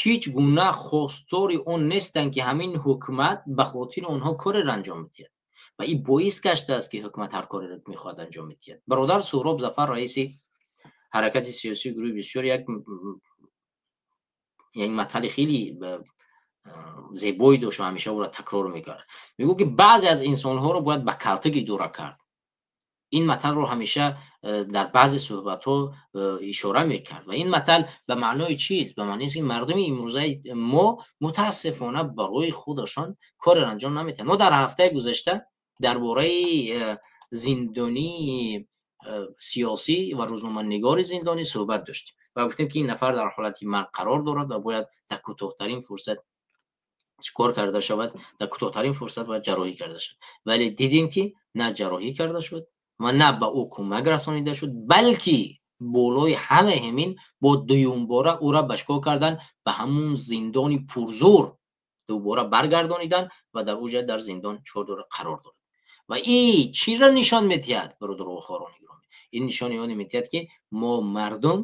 ҳеҷ гуна хостори он нестанд, ки ҳамин ҳукумат ба хотири онҳо кореро анҷом медиҳад, ва ин боис гаштааст, ки ҳукумат ҳар кореро мехоҳад анҷом медиҳад. Бародар Суҳроб Зафар, раиси ҳаракати сиёсии гурӯҳи бисёр, як матали хеле зебое дошт ва ҳамеша ӯро такрор мекард. Мегӯ, ки баъзе аз инсонҳоро бояд ба калтак идора кард. Ин маталро ҳамеша дар баъзе суҳбатҳо ишора мекард. Ва ин матал ба маънои чист? Ба маънои ки мардуми имрӯзаи мо мутаассифона барои худашон кореро анҷом намедиҳанд. Мо дар ҳафтаи гузашта дар бораи зиндонии сиёсӣ ва рӯзноманигори зиндонӣ суҳбат доштем ва гуфтем, ки ин нафар дар ҳолати марг қарор дорад ва бояд дар кӯтоҳтарин фурсат чикор карда шавад? Дар кӯтоҳтарин фурсат бояд ҷарроҳӣ карда шавад. Вале дидем, ки на ҷарроҳӣ карда шуд ва на ба ӯ кӯмак расонида шуд, балки болои ҳама ҳамин бо дуюмбора ӯра ба чикор кардан? Ба ҳамун зиндони пурзур дубора баргардонидан ва дар ӯ ҷа дар зиндон чикор дорад? Қарор дорад. Ва ин чиро нишон медиҳад, бародару хоҳарони гиромӣ? Ин нишони он медиҳад, ки мо мардум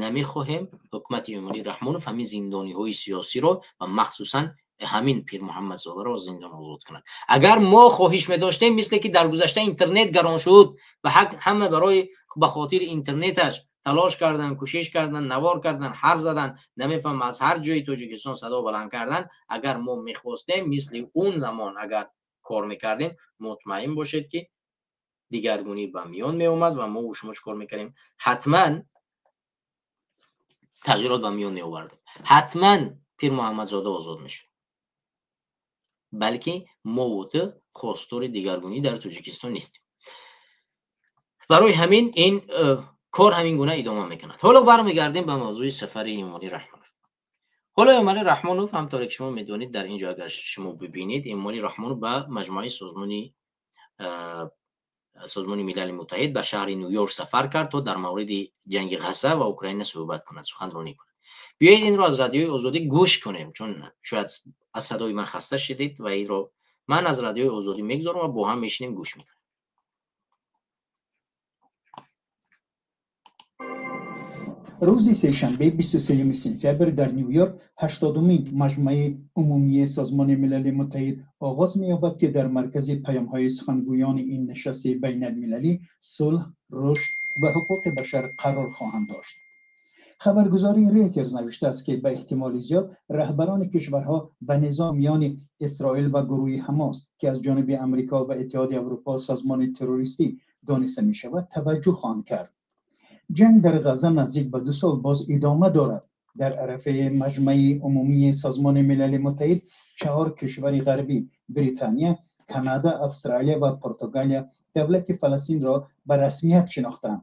намехоҳем ҳукумати Эмомалӣ Раҳмонов ҳамин зиндониҳои сиёсиро ва махсусан ҳамин Пирмуҳаммадзодаро аз зиндон озод кунад. Агар мо хоҳиш медоштем, мисле ки дар гузашта интернет гарон шуд ва ҳама барои ба хотири интернеташ талош кардан, кӯшиш кардан, навор кардан, ҳарф задан, намефаҳмам, аз ҳар ҷои Тоҷикистон садо баланд кардан, агар мо мехостем мисли он замон агар кор мекардем, мутмаин бошед, ки дигаргунӣ ба миён меомад ва мо шумо чӣ кор мекардем? Ҳатман тағйирот ба миён меовардем, ҳатман Пирмуҳаммадзода озод мешуд. Балки мо ту хостори дигаргунӣ дар Тоҷикистон нестем. Барои ҳамин ин кор ҳамин гуна идома мекунад. Ҳоло бармегардем ба мавзӯи сафари Эмомалӣ Раҳмонов. Ҳоло Эмомалӣ Раҳмонов, ҳамторе ки шумо медонед, дар ин ҷо агар шумо бибинед, Эмомалӣ Раҳмонов ба маҷмӯаи Созмони Милали Муттаҳид ба шаҳри Ню-Йорк сафар кард, то дар мавриди ҷанги Ғазза ва Украина суҳбат кунад, суханронӣ кунад. Биёед, инро аз Радиои Озодӣ гӯш кунем, чун шояд аз садои ман хаста шудед, ва инро ман аз Радиои Озодӣ мегузорам ва бо ҳам мешинем, гӯш мекунем. Рӯзи сешанбе, 23 сентябр, дар Ню-Йорк 80-умин маҷмӯаи умумии Созмони Милали Муттаҳид оғоз меёбад, ки дар маркази паёмҳои сухангӯёни ин нишасти байналмилалӣ сулҳ, рушд ва ҳуқуқи башар қарор хоҳанд дошт. Хабаргузории Рейтерз навиштааст, ки ба эҳтимоли зиёд раҳбарони кишварҳо ба низоъ миёни Исроил ва гурӯҳи Ҳамос, ки аз ҷониби Амрико ва Иттиҳоди Аврупо созмони террористӣ дониста мешавад, таваҷҷӯҳ хоҳанд кард. Ҷанг дар Ғазза наздик ба 2 сол боз идома дорад. Дар арафаи маҷмӯаи умумии Созмони Милали Муттаҳид чаҳор кишвари ғарбӣ: Британия, Канада, Австралия ва Португалия давлати Фаластинро ба расмият шинохтанд.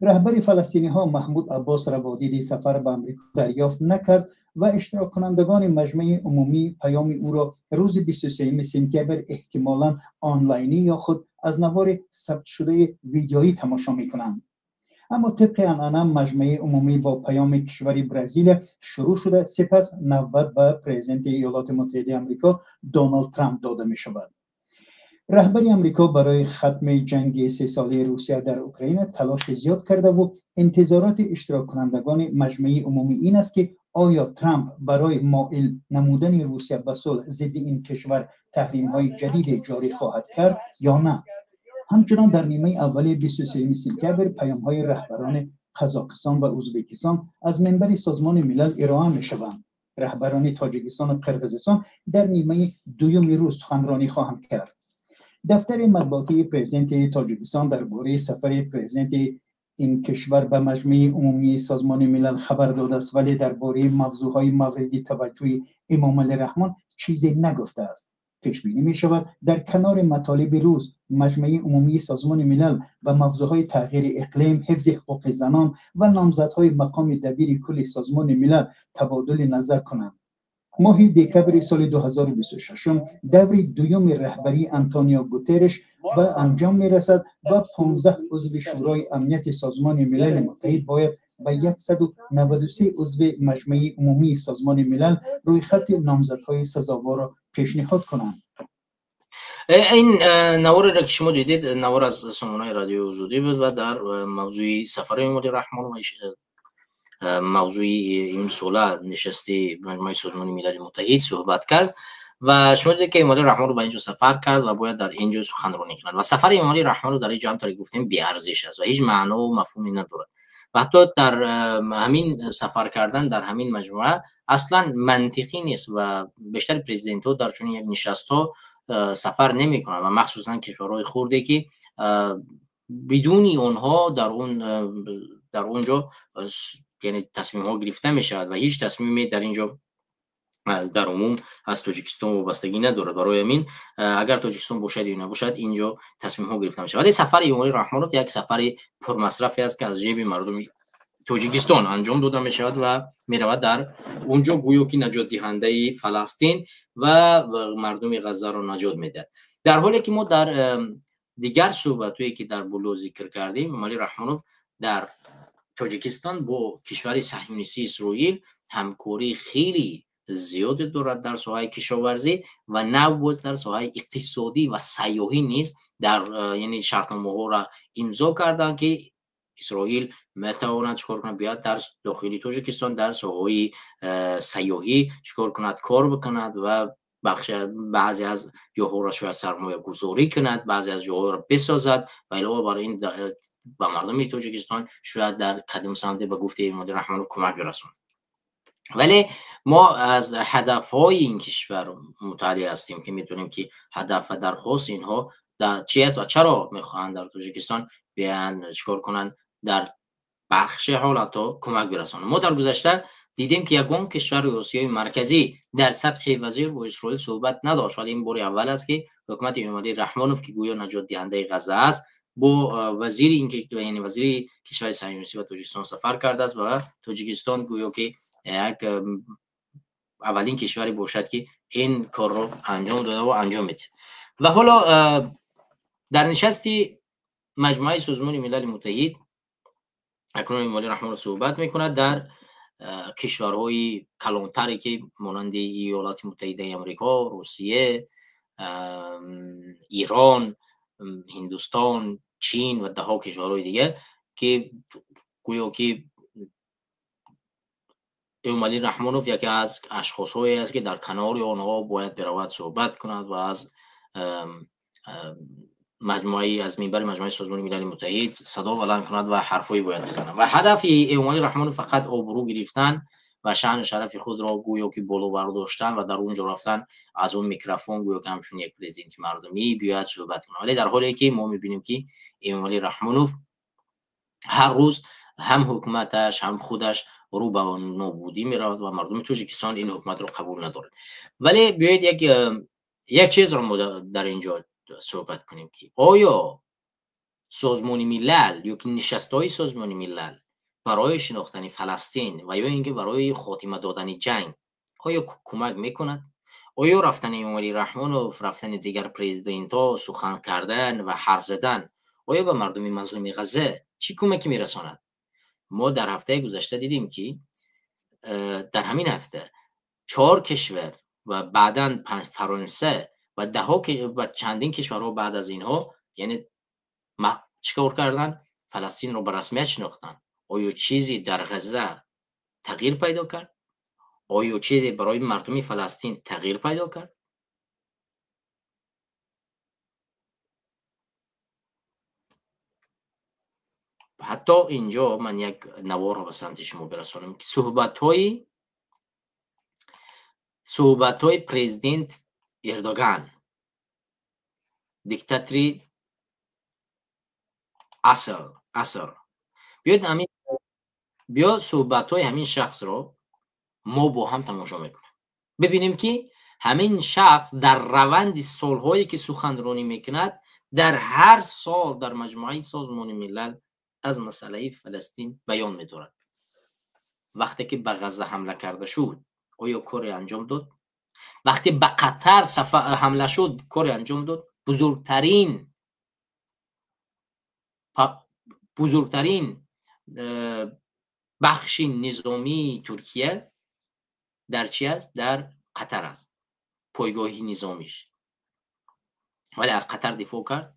Раҳбари фаластиниҳо Маҳмуд Аббос раводиди сафар ба Амрико дарёфт накард ва иштироккунандагони маҷмӯаи умумӣ паёми ӯро рӯзи 23 сентябр эҳтимолан онлайнӣ ё худ аз навори сабтшудаи видеоӣ тамошо мекунанд. Аммо тибқи анъана маҷмӯаи умумӣ бо паёми кишвари Бразилия шурӯъ шуда, сипас навбат ба президенти Иёлоти Муттаҳидаи Амрико Доналд Трамп дода мешавад. Раҳбари Амрико барои хатми ҷанги сесолаи Русия дар Украина талоши зиёд кардаву интизороти иштироккунандагони маҷмӯаи умумӣ ин аст, ки оё Трамп барои моил намудани Русия ба сулҳ зидди ин кишвар таҳримҳои ҷадиде ҷорӣ хоҳад кард ё на. Ҳамчунон дар нимаи аввали 23 сентябр паёмҳои раҳбарони Қазоқистон ва Ӯзбекистон аз минбари Созмони Милал ироа мешаванд. Раҳбарони Тоҷикистон ва Қирғизистон дар нимаи дуюми рӯз суханронӣ хоҳанд кард. Дафтари матбуотии президенти Тоҷикистон дар бораи сафари президенти ин кишвар ба маҷмӯаи умумии Созмони Милал хабар додааст, вале дар бораи мавзӯъҳои мавриди таваҷҷӯҳи Эмомалӣ Раҳмон чизе нагуфтааст. Пешбинӣ мешавад, дар канори матолиби рӯз маҷмӯаи умумии Созмони Милал ба мавзӯъҳои тағйири иқлим, ҳифзи ҳуқуқи занон ва номзадҳои мақоми дабири кулли Созмони Милал табодули назар кунанд. Моҳи декабри соли 2026 даври дуюми раҳбарии Антонио Гутерреш ба анҷом мерасад ва 15 узви Шӯрои Амнияти Созмони Милали Муттаҳид бояд ба 193 узви маҷмӯаи умумии Созмони Милал рӯйхати номзадҳои сазоворро пешниҳод кунанд. Ин наворро ки шумо дидед, навор аз сомонаи Радиои Озодӣ буд ва дар мавзӯи сафари Эмомалӣ Раҳмон ва мавзӯи имсола нишасти маҷмӯаи Созмони Милали Муттаҳид суҳбат кард. Ва шумо дидед, ки Эмомалӣ Раҳмонро ба ин ҷо сафар кард ва бояд дар ин ҷо суханронӣ кунад. Ва сафари Эмомалӣ Раҳмонро дар ин ҷо, ҳамтаре гуфтем, беарзиш аст ва ҳеҷ маънову мафҳуме надорад. Ва ҳатто дар ҳамин сафар кардан дар ҳамин маҷмӯа аслан мантиқӣ нест ва бештари президентҳо дар чунин як нишастҳо сафар намекунанд ва махсусан кишварҳои хурде, ки бидуни онҳо дар он ҷо, яъне, тасмимҳо гирифта мешавад ва ҳеҷ тасмиме дар ин ҷо аз дар умум аз Тоҷикистон вобастагӣ надорад. Барои ҳамин, агар Тоҷикистон бошад ё набошад, ин ҷо тасмимҳо гирифта мешавад. Вале сафари Эмомалӣ Раҳмонов як сафари пурмасрафе аст, ки аз ҷеби мардуми Тоҷикистон анҷом дода мешавад ва меравад дар он ҷо, гӯё ки наҷотдиҳандаи Фаластин ва мардуми Ғаззаро наҷот медиҳад. Дар ҳоле ки мо дар дигар суҳбатҳое, ки дар боло зикр кардем, Эмомалӣ Раҳмонов дар Тоҷикистон бо кишвари саҳюнистии Исроил ҳамкории хеле зиёде дорад дар соҳаи кишоварзӣ ва нав боз дар соҳаи иқтисодӣ ва сайёҳӣ низ дар, яъне, шартномаҳоро имзо карданд, ки Исроил метавонад чикор кунад, биёяд дар дохили Тоҷикистон дар соҳаҳои сайёҳӣ чикор кунад, кор бикунад ва баъзе аз ҷоҳоро шояд сармоягузорӣ кунад, баъзе аз ҷоҳоро бисозад ва илова бар ин ба мардуми Тоҷикистон шояд дар кадом самте, ба гуфтаи Эмомалӣ Раҳмонов, кӯмак бирасонад. Вале мо аз ҳадафҳои ин кишвар мутолиа ҳастем, ки метавонем, ки ҳадаф ва дархости инҳо дар чи аст ва чаро мехоҳанд дар Тоҷикистон биёянд, чикор кунанд дар бахши ҳолатҳо кӯмак бирасонад. Мо дар гузашта дидем, ки ягон кишвари Осиёи Марказӣ дар сатҳи вазир бо Исроил суҳбат надошт, вале ин бори аввал аст, ки ҳукумати Эмомалӣ Раҳмонов, ки гӯё наҷотдиҳандаи Ғазза аст, бо вазири, яъне вазири кишвари сиҳюнистӣ ба Тоҷикистон сафар кардааст ва Тоҷикистон гӯё ки як аввалин кишваре бошад, ки ин корро анҷом дода ва анҷом медиҳад. Ва ҳоло дар нишасти Маҷмӯаи Созмони Милали Муттаҳид акнун Эмомалӣ Раҳмонов суҳбат мекунад дар кишварҳои калонтаре, ки монанди Иёлоти Муттаҳидаи Амрико, Русия, Ирон, Ҳиндустон, Чин ва даҳҳо кишварҳои дигар, ки гӯё ки Эмомалӣ Раҳмонов яке аз ашхосҳое аст, ки дар канори онҳо бояд биравад, суҳбат кунад ва аз маҷмӯаи аз минбари Маҷмӯаи Созмони Милали Муттаҳид садо баланд кунад ва ҳарфҳое бояд бизанад. Ва ҳадафи Эмомалӣ Раҳмонов фақат обрӯ гирифтан ва шаъну шарафи худро гӯё ки боло бардоштан ва дар он ҷо рафтан, аз он микрофон гӯё ки ҳамчун як президенти мардумӣ биёяд суҳбат кунад. Вале дар ҳоле ки мо мебинем, ки Эмомалӣ Раҳмонов ҳар рӯз ҳам ҳукуматаш, ҳам худаш рӯ ба нобудӣ меравад ва мардуми Тоҷикистон ин ҳукуматро қабул надорад. Вале биёед як чизро мо дар ин ҷо суҳбат кунем, ки оё Созмони Милал ё ки нишастҳои Созмони Милал барои шинохтани Фаластин ва ё ин ки барои хотима додани ҷанг оё кӯмак мекунад? Оё рафтани Эмомалӣ Раҳмонов, рафтани дигар президентҳо, сухан кардан ва ҳарф задан оё ба мардуми мазлуми Ғазза чӣ кӯмаке мерасонад? Мо дар ҳафтаи гузашта дидем, ки дар ҳамин ҳафта чор кишвар ва баъдан Фаронса ва даҳҳо ва чандин кишварҳо баъд аз инҳо, яъне чӣ кор карданд? Фаластинро ба расмият шинохтанд. Оё чизе дар Ғазза тағйир пайдо кард? Оё чизе барои мардуми Фаластин тағйир пайдо кард? Ҳатто инҷо ман як наворро ба самти шумо бирасонам, ки суҳбатҳои президент Эрдоган, диктатори аср. Биёед, ҳамин биё суҳбатҳои ҳамин шахсро мо бо ҳам тамошо мекунем, бибинем, ки ҳамин шахс дар раванди солҳое ки суханронӣ мекунад, дар ҳар сол дар Маҷмӯаи Созмони Милал аз масъалаи Фаластин баён медорад. Вақте ки ба Ғазза ҳамла карда шуд, оё коре анҷом дод? Вақте ба Қатар ҳамла шуд, коре анҷом дод? Бузургтарин бахши низомии Туркия дар чи аст? Дар Қатар аст пойгоҳи низомиш, вале аз Қатар дифоъ кард?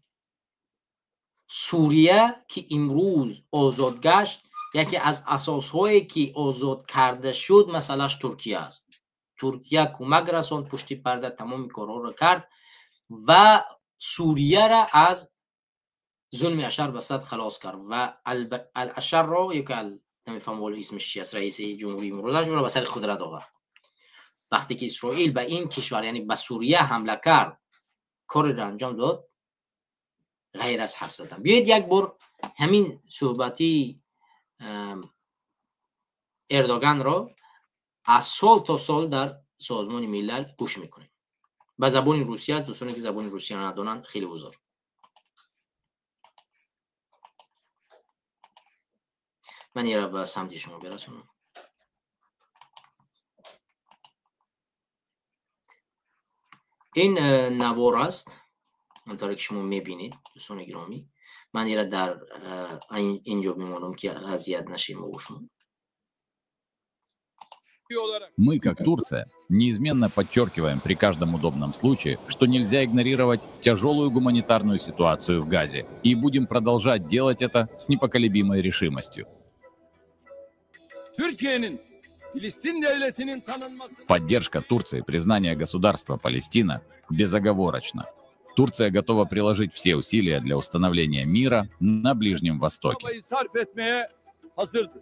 Сурия, ки имрӯз озод гашт, яке аз асосҳое ки озод карда шуд, масъалааш Туркия аст. Туркия кӯмак расонд, пушти парда тамоми корҳоро кард ва Сурияра аз зулми Ашар Басад халос кард ва Алашарро ё ки намефаҳмам ҳоло исмаш чи аст, раиси ҷумҳурии имрӯзаш, ӯро ба сари қудрат овард. Вақте ки Исроил ба ин кишвар, яъне ба Сурия ҳамла кард, кореро анҷом дод ғайр аз ҳарф задан? Биёед, як бор ҳамин суҳбати Эрдоганро аз сол то сол дар Созмони Милал гӯш мекунем. Ба забони русия аст, дӯстоне ки забони русияро надонанд, хеле узр. Ман ира ба самти шумо бирасонам. Ин навор аст, ҳамтавре ки шумо мебинед, дӯстони гиромӣ. Ман ира дар инҷо мемонам, ки азият нашем мо шумо. Мы, как Турция, неизменно подчеркиваем при каждом удобном случае, что нельзя игнорировать тяжелую гуманитарную ситуацию в Газе, и будем продолжать делать это с непоколебимой решимостью. Türkiye'nin Filistin devletinin tanınmasına Поддержка Турции признания государства Палестина безоговорочна. Турция готова приложить все усилия для установления мира на Ближнем Востоке. Çabayı sarf etmeye hazırdır.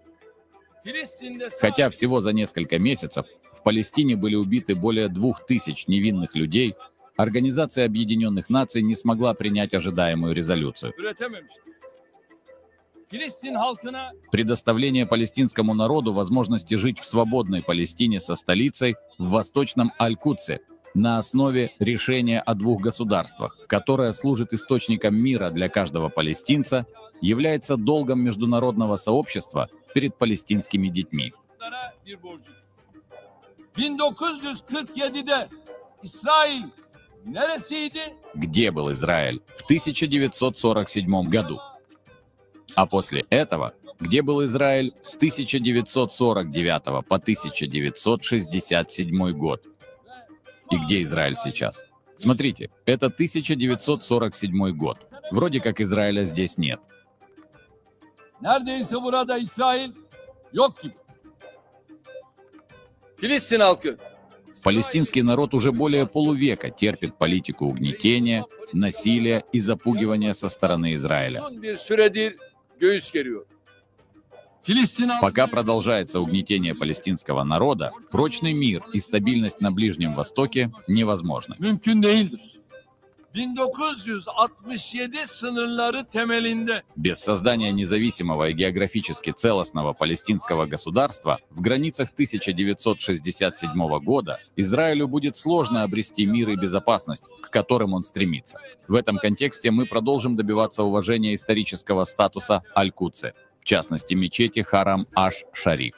Filistin'de Хотя всего за несколько месяцев в Палестине были убиты более 2000 невинных людей, Организация Объединенных Наций не смогла принять ожидаемую резолюцию. Üretememiştir. Filistin halkına Предоставление палестинскому народу возможности жить в свободной Палестине со столицей в Восточном Аль-Кудсе на основе решения о двух государствах, которое служит источником мира для каждого палестинца, является долгом международного сообщества перед палестинскими детьми. Çocuklara bir borcudur. 1947'de İsrail neresiydi? Где был Израиль в 1947 году? А после этого, где был Израиль с 1949 по 1967 год? И где Израиль сейчас? Смотрите, это 1947 год. Вроде как Израиля здесь нет. Neredeyse burada İsrail yok gibi. Filistin halkı Палестинский народ уже более полувека терпит политику угнетения, насилия и запугивания со стороны Израиля. Uzun bir süredir göğüs geriyor. Filistin halkı Пока продолжается угнетение палестинского народа, прочный мир и стабильность на Ближнем Востоке невозможны. Mümkün değildir. 1967 sınırları temelinde Без создания независимого и географически целостного палестинского государства в границах 1967 года Израилю будет сложно обрести мир и безопасность, к которым он стремится. В этом контексте мы продолжим добиваться уважения исторического статуса Аль-Кудса, в частности мечети Харам Аш-Шариф.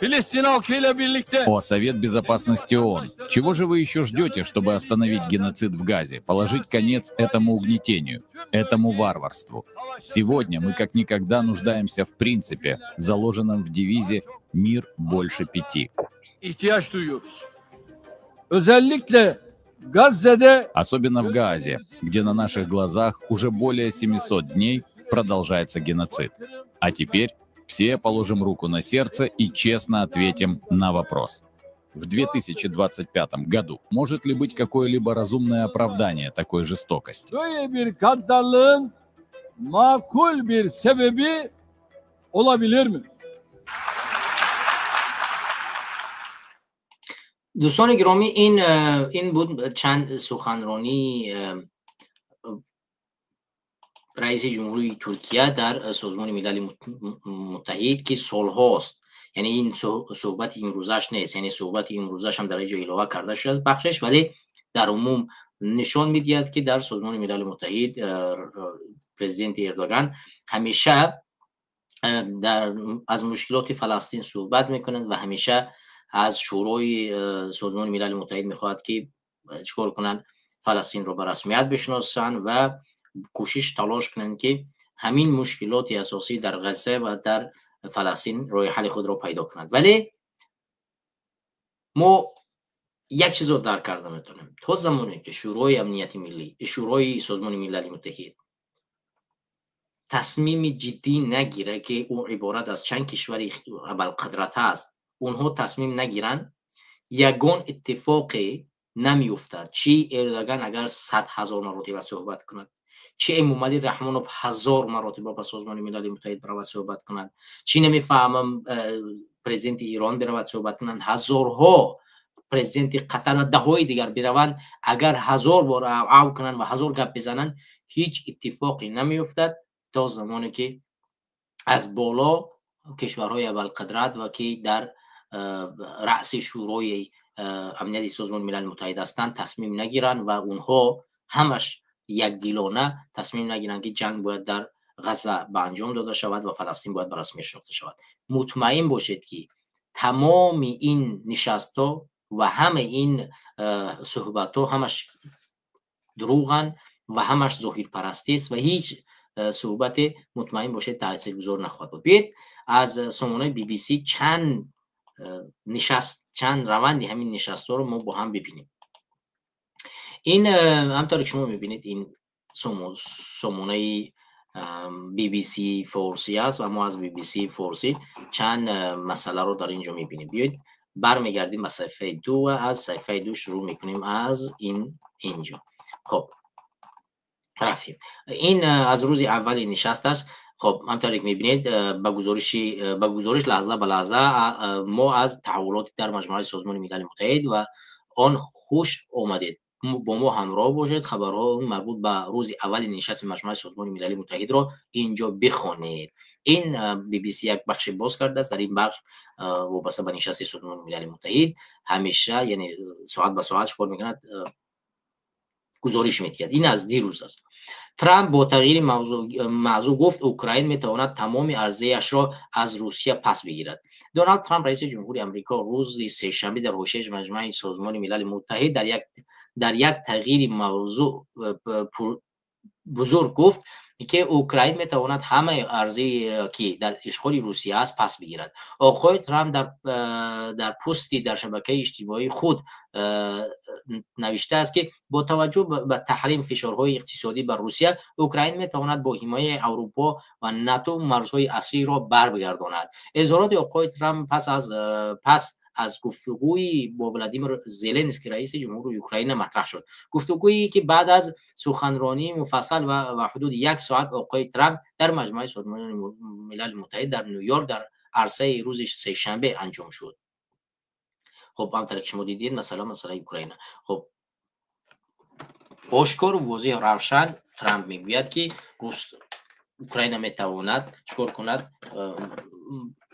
Filistin halkıyla birlikte О, Совет Безопасности ООН, чего же вы еще ждете, чтобы остановить геноцид в Газе, положить конец этому угнетению, этому варварству? Сегодня мы как никогда нуждаемся в принципе, заложенном в девизе «Мир больше пяти». İhtiyaç duyuyoruz. Özellikle Gazze'de Особенно в Газе, где на наших глазах уже более 700 дней продолжается геноцид. А теперь все положим руку на сердце и честно ответим на вопрос. В 2025 году может ли быть какое-либо разумное оправдание такой жестокости? Böyle bir gaddarlığın makul bir sebebi olabilir mi? Дӯстони гиромӣ, ин буд чанд суханронии раиси ҷумҳурии Туркия дар Созмони Милали Муттаҳид, ки солҳост, яъне ин суҳбати имрӯзаш нест, яъне суҳбати имрӯзаш ҳам дар ин ҷо илова карда шудааст бахшеш, вале дар умум нишон медиҳад, ки дар Созмони Милали Муттаҳид президенти Эрдоган ҳамеша аз мушкилоти Фаластин суҳбат мекунад ва ҳамеша аз Шӯрои Созмони Милали Муттаҳид мехоҳад, ки чикор кунанд, Фаластинро ба расмият бишносанд ва кӯшиш талош кунанд, ки ҳамин мушкилоти асосӣ дар Ғазза ва дар Фаластин роҳи ҳалли худро пайдо кунанд. Вале мо як чизро дарк карда метавонем: то замоне ки Шӯрои Амнияти Миллӣ, Шӯрои Созмони Милали Муттаҳид тасмими ҷиддӣ нагира, ки ӯ иборат аз чанд кишвари абарқудрат аст, онҳо тасмим нагиранд, ягон иттифоқе намеуфтад. Чӣ Эрдоган агар 100 000 маротиба суҳбат кунад, чӣ Эмомалӣ Раҳмонов 1000 маротиба ба Созмони Милали Муттаҳид биравад суҳбат кунад, чӣ намефаҳмам, президенти Ирон биравад суҳбат кунанд, ҳазорҳо президенти Қатар ва даҳҳои дигар бираванд, агар 1000 бор ав кунанд ва 1000 гап бизананд, ҳеҷ иттифоқе намеуфтад, то замоне ки аз боло кишварҳои абарқудрат ва ки дар раъси Шӯрои Амнияти Созмони Милали Муттаҳид ҳастанд, тасмим нагиранд ва онҳо ҳамаш якдилона тасмим нагиранд, ки ҷанг бояд дар Ғазза ба анҷом дода шавад ва Фаластин бояд ба расмият шинохта шавад. Мутмаин бошед, ки тамоми ин нишастҳо ва ҳамаи ин суҳбатҳо ҳамаш дурӯғанд ва ҳамаш зоҳирпарастист ва ҳеҷ суҳбате, мутмаин бошед, таъсиргузор нахоҳад буд. Биёед, аз сомонаи BBC чанд нишаст, чанд раванди ҳамин нишастҳоро мо бо ҳам бибинем. Ин ҳамтавре ки шумо мебинед, ин сомонаи BBC Форсӣ аст ва мо аз BBC Форсӣ чанд масъаларо дар ин ҷо мебинем. Биёед, бармегардем ба саҳифаи ду ва аз саҳифаи ду шурӯъ мекунем аз ин инҷо. Хоб, рафтем. Ин аз рӯзи аввали нишаст аст. Хоб, ҳамтавре ки мебинед, ба гузориш лаҳза ба лаҳза мо аз таҳаввулоти дар маҷмӯаи Созмони Милали Муттаҳид ва он хуш омадед. Бо мо ҳамроҳ бошед, хабарҳо марбут ба рӯзи аввали нишасти Маҷмӯаи Созмони Милали Муттаҳидро инҷо бихонед. Ин BBC як бахше боз кардааст. Дар ин бахш вобаста ба нишасти Созмони Милали Муттаҳид ҳамеша, яъне соат ба соат чикор мекунад, гузориш медиҳад. Ин аз дирӯз аст. Трамп бо тағйири мавзӯъ гуфт, Украин метавонад тамоми арзияшро аз Русия пас бигирад. Доналд Трамп, раиси ҷумҳури Амрико, рӯзи сешанбе дар ҳошияи Маҷмӯаи Созмони Милали Муттаҳид дар як тағйири мавзӯъ бузург гуфт, ки Украин метавонад ҳамаи арзие, ки дар ишғоли Русия аст, пас бигирад. Оқои Трамп дар пости дар шабакаи иҷтимоии худ навиштааст, ки бо таваҷҷӯҳ ба таҳрим, фишорҳои иқтисодӣ бар Русия, Украин метавонад бо ҳимояи Аврупо ва НАТО марзҳои аслиро баргардонад. Изҳороти оқои Трамп пас аз гуфтугӯи бо Владимир Зеленский, раиси ҷумҳури Украина, матраҳ шуд, гуфтугӯе ки баъд аз суханронии муфассал ва ҳудуди як соат оқои Трамп дар Маҷмӯаи Созмони Милали Муттаҳид дар Ню-Йорк дар арсаи рӯзи сешанбе анҷом шуд. Хуб, ҳамтаре ки шумо дидед, масалан, масъалаи Украина. Хуб, ошкору возеҳ, равшан Трамп мегӯяд, ки Украина метавонад чикор кунад?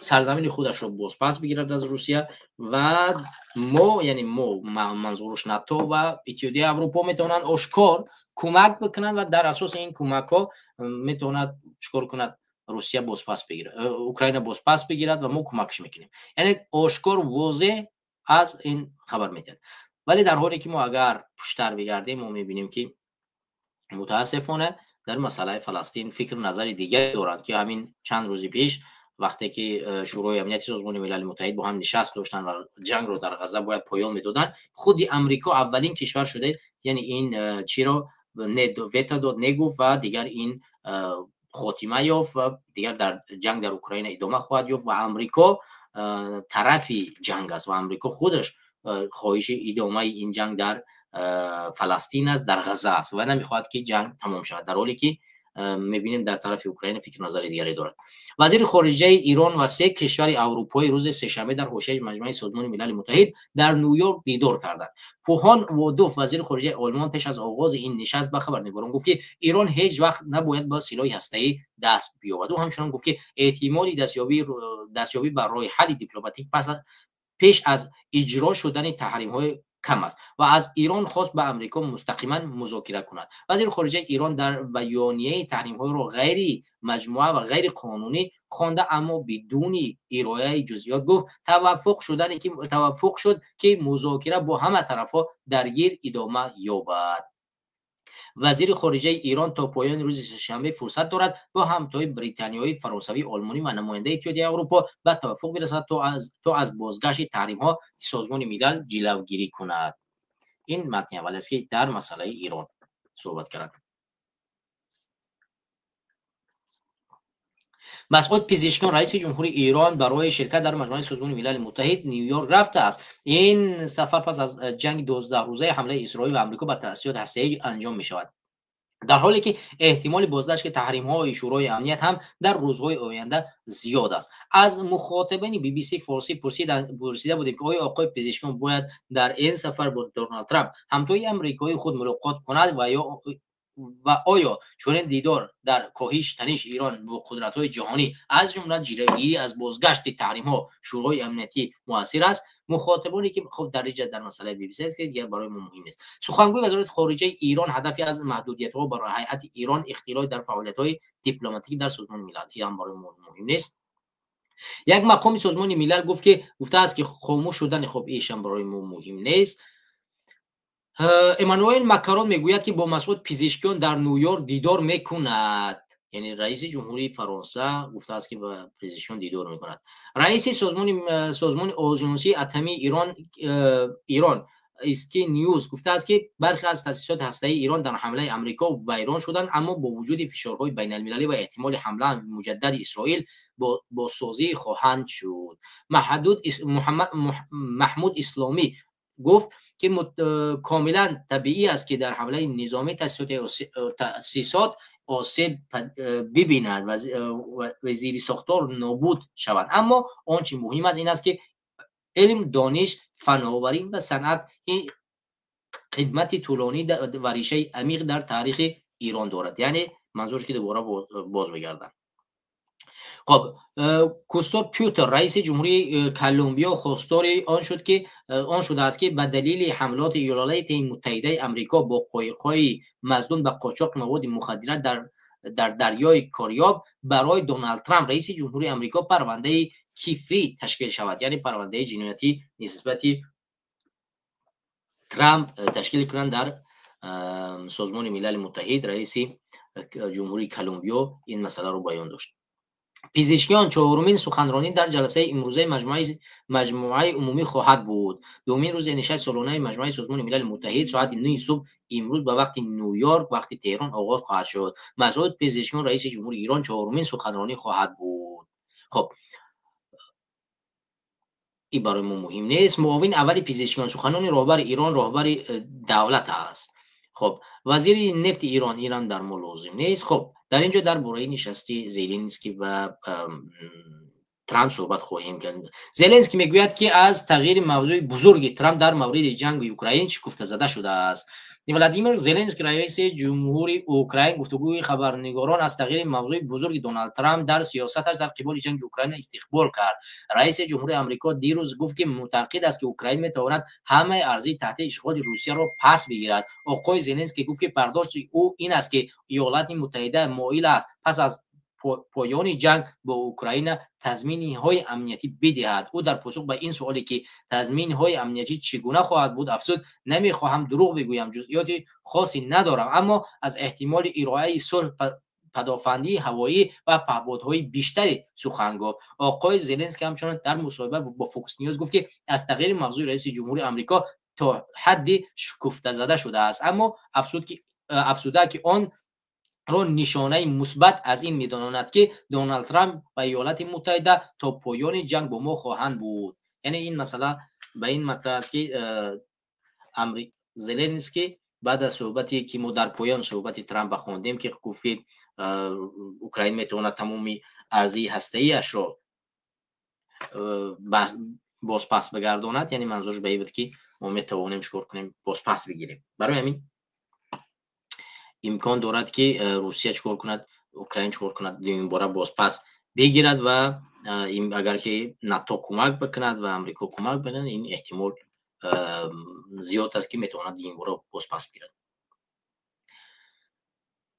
Сарзамини худашро бозпас бигирад аз Русия ва мо, яъне мо, манзуруш НАТО ва Иттиҳодияи Аврупо, метавонанд ошкор кӯмак бикунанд ва дар асоси ин кӯмакҳо метавонад чикор кунад? Русия бозпас бигирад, Украина бозпас бигирад ва мо кӯмакш мекунем. Яъне ошкор, возеҳ аз ин хабар медиҳад. Вале дар ҳоле ки мо агар пуштар бигардем, мо мебинем, ки мутаассифона дар масъалаи Фаластин фикру назари дигаре доранд, ки ҳамин чанд рӯзи пеш, вақте ки Шӯрои Амнияти Созмони Милали Муттаҳид бо ҳам нишаст доштанд ва ҷангро дар Ғазза бояд поён медоданд, худи Амрико аввалин кишвар шуда, яъне ин чиро вето дод, негуфт ва дигар ин хотима ёфт ва дигар дар ҷанг дар Украина идома хоҳад ёфт ва Амрико тарафи ҷанг аст ва Амрико худаш хоҳиши идомаи ин ҷанг дар Фаластин аст, дар Ғазза аст ва намехоҳад, ки ҷанг тамом шавад, дар ҳоле ки мебинем, дар тарафи Украина фикр назари дигаре дорад. Вазири хориҷаи Ирон ва се кишвари аврупоӣ рӯзи сешанбе дар ҳошияи Маҷмӯаи Созмони Милали Муттаҳид дар Ню-Йорк дидор карданд. Йохан Вадефул, вазири хориҷаи Олмон, пеш аз оғози ин нишаст ба хабарнигорон гуфт, ки Ирон ҳеҷ вақт набояд ба силоҳи ҳастаӣ даст биёбад. Ӯ ҳамчунон гуфт, ки эҳтимоли дастёбӣ ба роҳи ҳалли дипломатик пеш аз иҷро шудани таҳримҳои кам аст ва аз Ирон хост ба Амрико мустақиман музокира кунад. Вазири хориҷаи Ирон дар баёнияи таҳримҳоро ғайри маҷмӯа ва ғайриқонунӣ хонда, аммо бидуни ироаи ҷузъиёт гуфт, таваффуқ шуд, ки музокира бо ҳама тарафҳо даргир идома ёбад. Вазири хориҷаи Ирон то поёни рӯзи сешанбе фурсат дорад бо ҳамтои британиёӣ, фаронсавӣ, олмонӣ ва намояндаи Иттиҳодияи Аврупо ба таваффуқ бирасад, то аз бозгашти таҳримҳо Созмони Милал ҷилавгирӣ кунад. Ин матни аввал аст, ки дар масъалаи Ирон суҳбат кард. Масъуд Пизишкиён, раиси ҷумҳури Ирон, барои ширкат дар Маҷмӯаи Созмони Милали Муттаҳид Ню-Йорк рафтааст. Ин сафар пас аз ҷанги 12-рӯзаи ҳамлаи Исроил ва Амрико ба таъсисоти ҳастаӣ анҷом мешавад, дар ҳоле ки эҳтимоли бозгашти таҳримҳои Шӯрои Амният ҳам дар рӯзҳои оянда зиёд аст. Аз мухотибини BBC Форсӣ пурсида будем, ки оё оқои Пизишкиён бояд дар ин сафар бо Доналд Трамп, ҳамтои амрикоии худ, мулоқот кунад ва оё чунин дидор дар коҳиш таниши Ирон бо қудратҳои ҷаҳонӣ, аз ҷумла ҷилавгирӣ аз бозгашти таҳримҳо Шӯрои Амниятӣ, муассир аст? Мухотибоне ки, хуб, дар инҷа дар масъалаи BBC аст, ки дигар барои мо муҳим нест. Сухангӯи Вазорати хориҷаи Ирон ҳадафи аз маҳдудиятҳо барои ҳайати Ирон ихтилои дар фаъолиятҳои дипломатикӣ дар Созмони Милал. Ин ҳам барои мо муҳим нест. Як мақоми Созмони Милал гуфт, ки гуфтааст, ки хомӯш шудани, хуб, ишам барои мо муҳим нест. Эммануэл Макрон мегӯяд, ки бо Масъуд Пизишкиён дар Ню-Йорк дидор мекунад, яъне раиси ҷумҳурии Фаронса гуфтааст, ки ба Пизишкиён дидор мекунад. Раиси созмони Ожонсии атомии Ирон Иски Ньюс гуфтааст, ки бархе аз таъсисоти ҳастаии Ирон дар ҳамлаи Амрико вайрон шуданд, аммо бо вуҷуди фишорҳои байналмилалӣ ва эҳтимоли ҳамла муҷаддади Исроил бозсозӣ хоҳанд шуд. Маҳмуд Исломӣ гуфт, ки комилан табиӣ аст, ки дар ҳамлаи низомӣ таъсисот осеб бибинад ва зирисохтор нобуд шаванд, аммо он чи муҳим аст, ин аст, ки илм, дониш, фановарӣ ва санъат Қидмати тӯлонӣ ва решаи амиқ дар таърихи Эрон дорад. Яъне манзурш ки дубора боз бигарданд. Хоб, Кустор Пютер, раиси ҷумҳурии Колумбиё, хостори он шуд ки он шудааст, ки ба далели ҳамлоти Иёлоти Муттаҳидаи Амрико бо қоиқҳои мазнун ба қочоқи маводи мухаддира дар дарёи Кориёб барои Доналд Трамп, раиси ҷумҳурии Амрико, парвандаи кифрӣ ташкил шавад, яъне парвандаи ҷиноятӣ нисбати Трамп ташкил кунанд дар Созмони Милали Муттаҳид. Раиси ҷумҳурии Колумбиё ин масъаларо баён дошт. Пизишкиён чорумин суханронӣ дар ҷаласаи имрӯзаи Маҷмӯаи Умумӣ хоҳад буд. Дуюмин рӯзи нишасти солонаи Маҷмӯаи Созмони Милали Муттаҳид соати 9 субҳ имрӯз ба вақти Ню-Йорк, вақти Теҳрон, оғоз хоҳад шуд. Масъуд Пизишкиён, раиси ҷумҳури Эрон, чорумин суханронӣ хоҳад буд. Хоб, ин барои мо муҳим нест. Муовини аввали Пизишкиён: суханони роҳбари Эрон роҳбари давлат аст. Хоб, вазири нефти Эрон, инам дар мо лозим нест. Хоб, дар ин ҷо дар бораи нишасти Зеленский ва Трамп суҳбат хоҳем кард. Зеленский мегӯяд, ки аз тағйири мавзӯи бузурги Трамп дар мавриди ҷанги Украин шукуфтазада шудааст. Владимир Зеленский, раиси ҷумҳури Украин, гуфтугӯи хабарнигорон аз тағйири мавзӯи бузурги Доналд Трамп дар сиёсаташ дар қиболи ҷанги Украина истиқбол кард. Раиси ҷумҳури Амрико дирӯз гуфт, ки мутақид аст, ки Украин метавонад ҳамаи арзии таҳти ишғоли Русияро пас бигирад. Оқои Зеленский гуфт, ки бардошти ӯ ин аст, ки Иёлоти Муттаҳида моил аст пас аз поёни ҷанг бо Украина тазминҳои амниятӣ бидиҳад. Ӯ дар посух ба ин суоле, ки тазминҳои амниятӣ чӣ гуна хоҳад буд, афзуд: намехоҳам дурӯғ бигӯям, ҷузъиёти хосе надорам, аммо аз эҳтимоли ироаи сулҳ, падофандии ҳавоӣ ва паҳбодҳои бештаре сухан гуфт. Оқои Зеленский ҳамчунон дар мусоҳиба бо Фокс Ньюз гуфт, ки аз тағйири мавзӯи раиси ҷумҳури Амрико то ҳадди шукуфтазада шудааст, аммо афзуда, ки он ро нишонаи мусбат аз ин медонанд, ки Доналд Трамп ва Иёлоти Муттаҳида то поёни ҷанг бо мо хоҳанд буд. Яъне ин масъала ба ин матраҳ аст, ки Зеленский баъд аз суҳбате, ки мо дар поён суҳбати Трампа хондем, ки гуфт, ки Украин метавонад тамоми арзии ҳастаиашро бозпас бигардонад, яъне манзурш ба ин буд, ки мо метавонем чикор кунем, бозпас бигирем. Барои ҳамин имкон дорад, ки Русия чикор кунад, Украин чикор кунад, дуюмбора бозпас бигирад ва агар ки НАТО кӯмак бикунад ва Амрико кӯмак бикунад, ин эҳтимол зиёд аст, ки метавонад дуюмбора бозпас бигирад.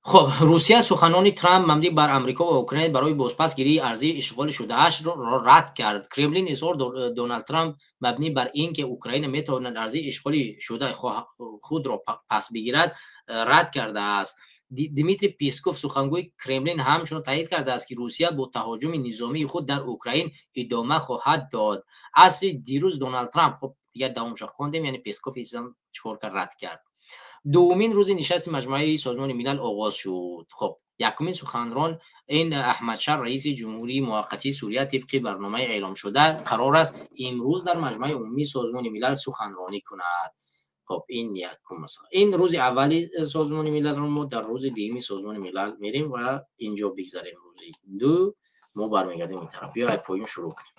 Хоб, Русия суханони Трамп мабнӣ бар Амрико ва Украина барои бозпас гирии арзии ишғоли шудаашро рад кард. Кремлин изҳор Доналд Трамп мабнӣ бар ин ки Украина метавонад арзии ишғоли шудаи худро пас бигирад, рад кардааст. Дмитрий Песков, сухангӯи Кремлин, ҳамчунон таъйид кардааст, ки Русия бо таҳоҷуми низомии худ дар Украин идома хоҳад дод. Асри дирӯз Доналд Трамп, хоб, дигар давомша хондем, яъне Песков чикор кард? Рад кард. Дуюмин рӯзи нишасти Маҷмӯаи Созмони Милал оғоз шуд. Хоб, якумин суханрон ин Аҳмад Шар, раиси ҷумҳурии муваққатии Сурия, тибқи барномаи эъломшуда қарор аст имрӯз дар Маҷмӯаи Умумии Созмони Милал суханронӣ кунад. Хоб, ин якум масъала. Ин рӯзи аввали Созмони Милалро мо дар рӯзи дуюми Созмони Милал мерем ва инҷо бигзарем. Рӯзи ду мо бармегардем ин тараф. Биё, ай поён шурӯъ кунем,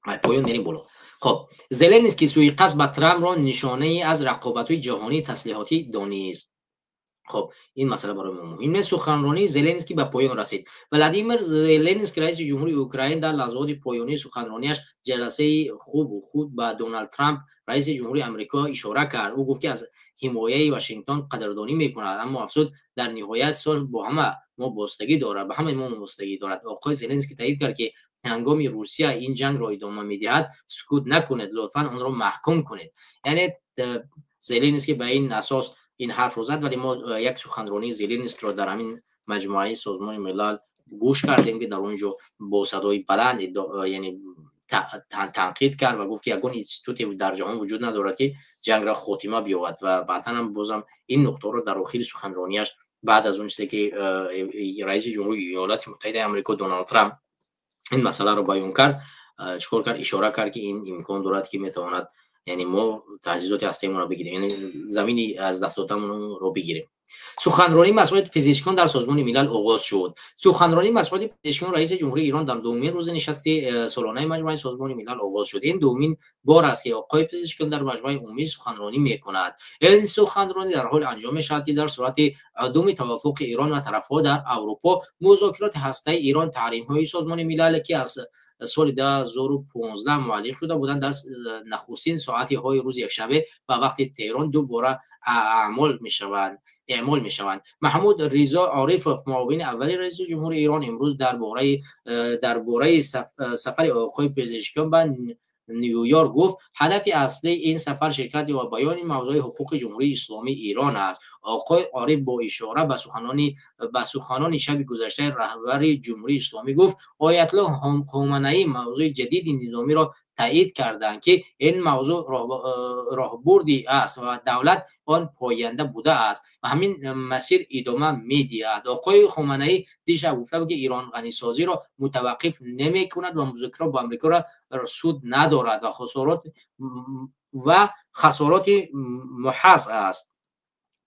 ай поён мерем боло. Хоб, Зеленский суиқасд ба Трампро нишонае аз рақобатҳои ҷаҳонии таслиҳотӣ донист. Хоб, ин масъала барои мо муҳим нест. Суханронии Зеленский ба поён расид. Владимир Зеленский, раиси ҷумҳури Украин, дар лаҳзаоти поёнии суханронияш ҷаласаи хубу худ ба Доналд Трамп, раиси ҷумҳури Амрико, ишора кард. Ӯ гуфт, ки аз ҳимояи Вашингтон қадрдонӣ мекунад, аммо афзуд: дар ниҳоят сулҳ бо ҳама мо вобастагӣ дорад, ба ҳамаи мо вобастагӣ дорад. Оқои Зеленский таъйид кард, ки ҳангоми Русия ин ҷангро идома медиҳад, сукут накунед, лутфан онро маҳкум кунед. Яъне Зеленский ба ин асос ин ҳарфро зад, вале мо як суханронии Зеленскиро дар ҳамин Маҷмӯаи Созмони Милал гӯш кардем, ки дар он ҷо бо садои баланд, яъне танқид кард ва гуфт, ки ягон институте дар ҷаҳон вуҷуд надорад, ки ҷангро хотима биёвад, ва баъдан ҳам бозам ин нуқтаро дар охири суханронияш, баъд аз он чизе ки раиси ҷумҳури Иёлоти Муттаҳидаи Амрико Доналд Трамп ин масъаларо баён кард, чикор кард? Ишора кард, ки ин имкон дорад, ки метавонад Яъне мо таҷҳизоти ҳастаимонро бигирем, яъне замини аз даст додамонро бигирем. Суханронии Масъуд Пезишкиён дар Созмони Милал оғоз шуд. Суханронии Масъуд Пезишкиён, раиси ҷумҳурии Ирон, дар дуввумин рӯзи нишасти солонаи Маҷмӯаи Созмони Милал оғоз шуд. Ин дуввумин бор аст, ки оқои Пезишкиён дар Маҷмӯаи Умумӣ суханронӣ мекунад. Ин суханронӣ дар ҳоле анҷом мешавад, ки дар сурати адуми таваффуқи Ирон ва тарафҳо дар Аврупо музокироти ҳастаи Ирон, таҳримҳои Созмони Милал, ки аз соли 2015 муаллиқ шуда буданд, дар нахустин соатҳои рӯзи якшанбе ба вақти Теҳрон дубора эъмол мешаванд. Маҳмуд Ризо Орифов, муовини аввали раиси ҷумҳури Ирон, имрӯз дар бораи сафари оқои Пезишкиён ба Нью-Йорк гуфт, ҳадафи аслии ин сафар ширкат ва баёни мавзӯи ҳуқуқи Ҷумҳурии Исломии Ирон аст. Оқои Ориф бо ишора ба суханони шаби гузаштаи раҳбари Ҷумҳурии Исломӣ гуфт, Оятулло Хоманаӣ мавзӯи ҷадиди низомиро таъид карданд, ки ин мавзӯъ роҳбурдӣ аст ва давлат он поянда будааст ва ҳамин масир идома медиҳад. Оқои Хоманаӣ дишаб гуфта буд, ки Ирон ғанисозиро мутаваққиф намекунад ва музокирот бо Амрикоро суд надорад ва хасороти маҳз аст.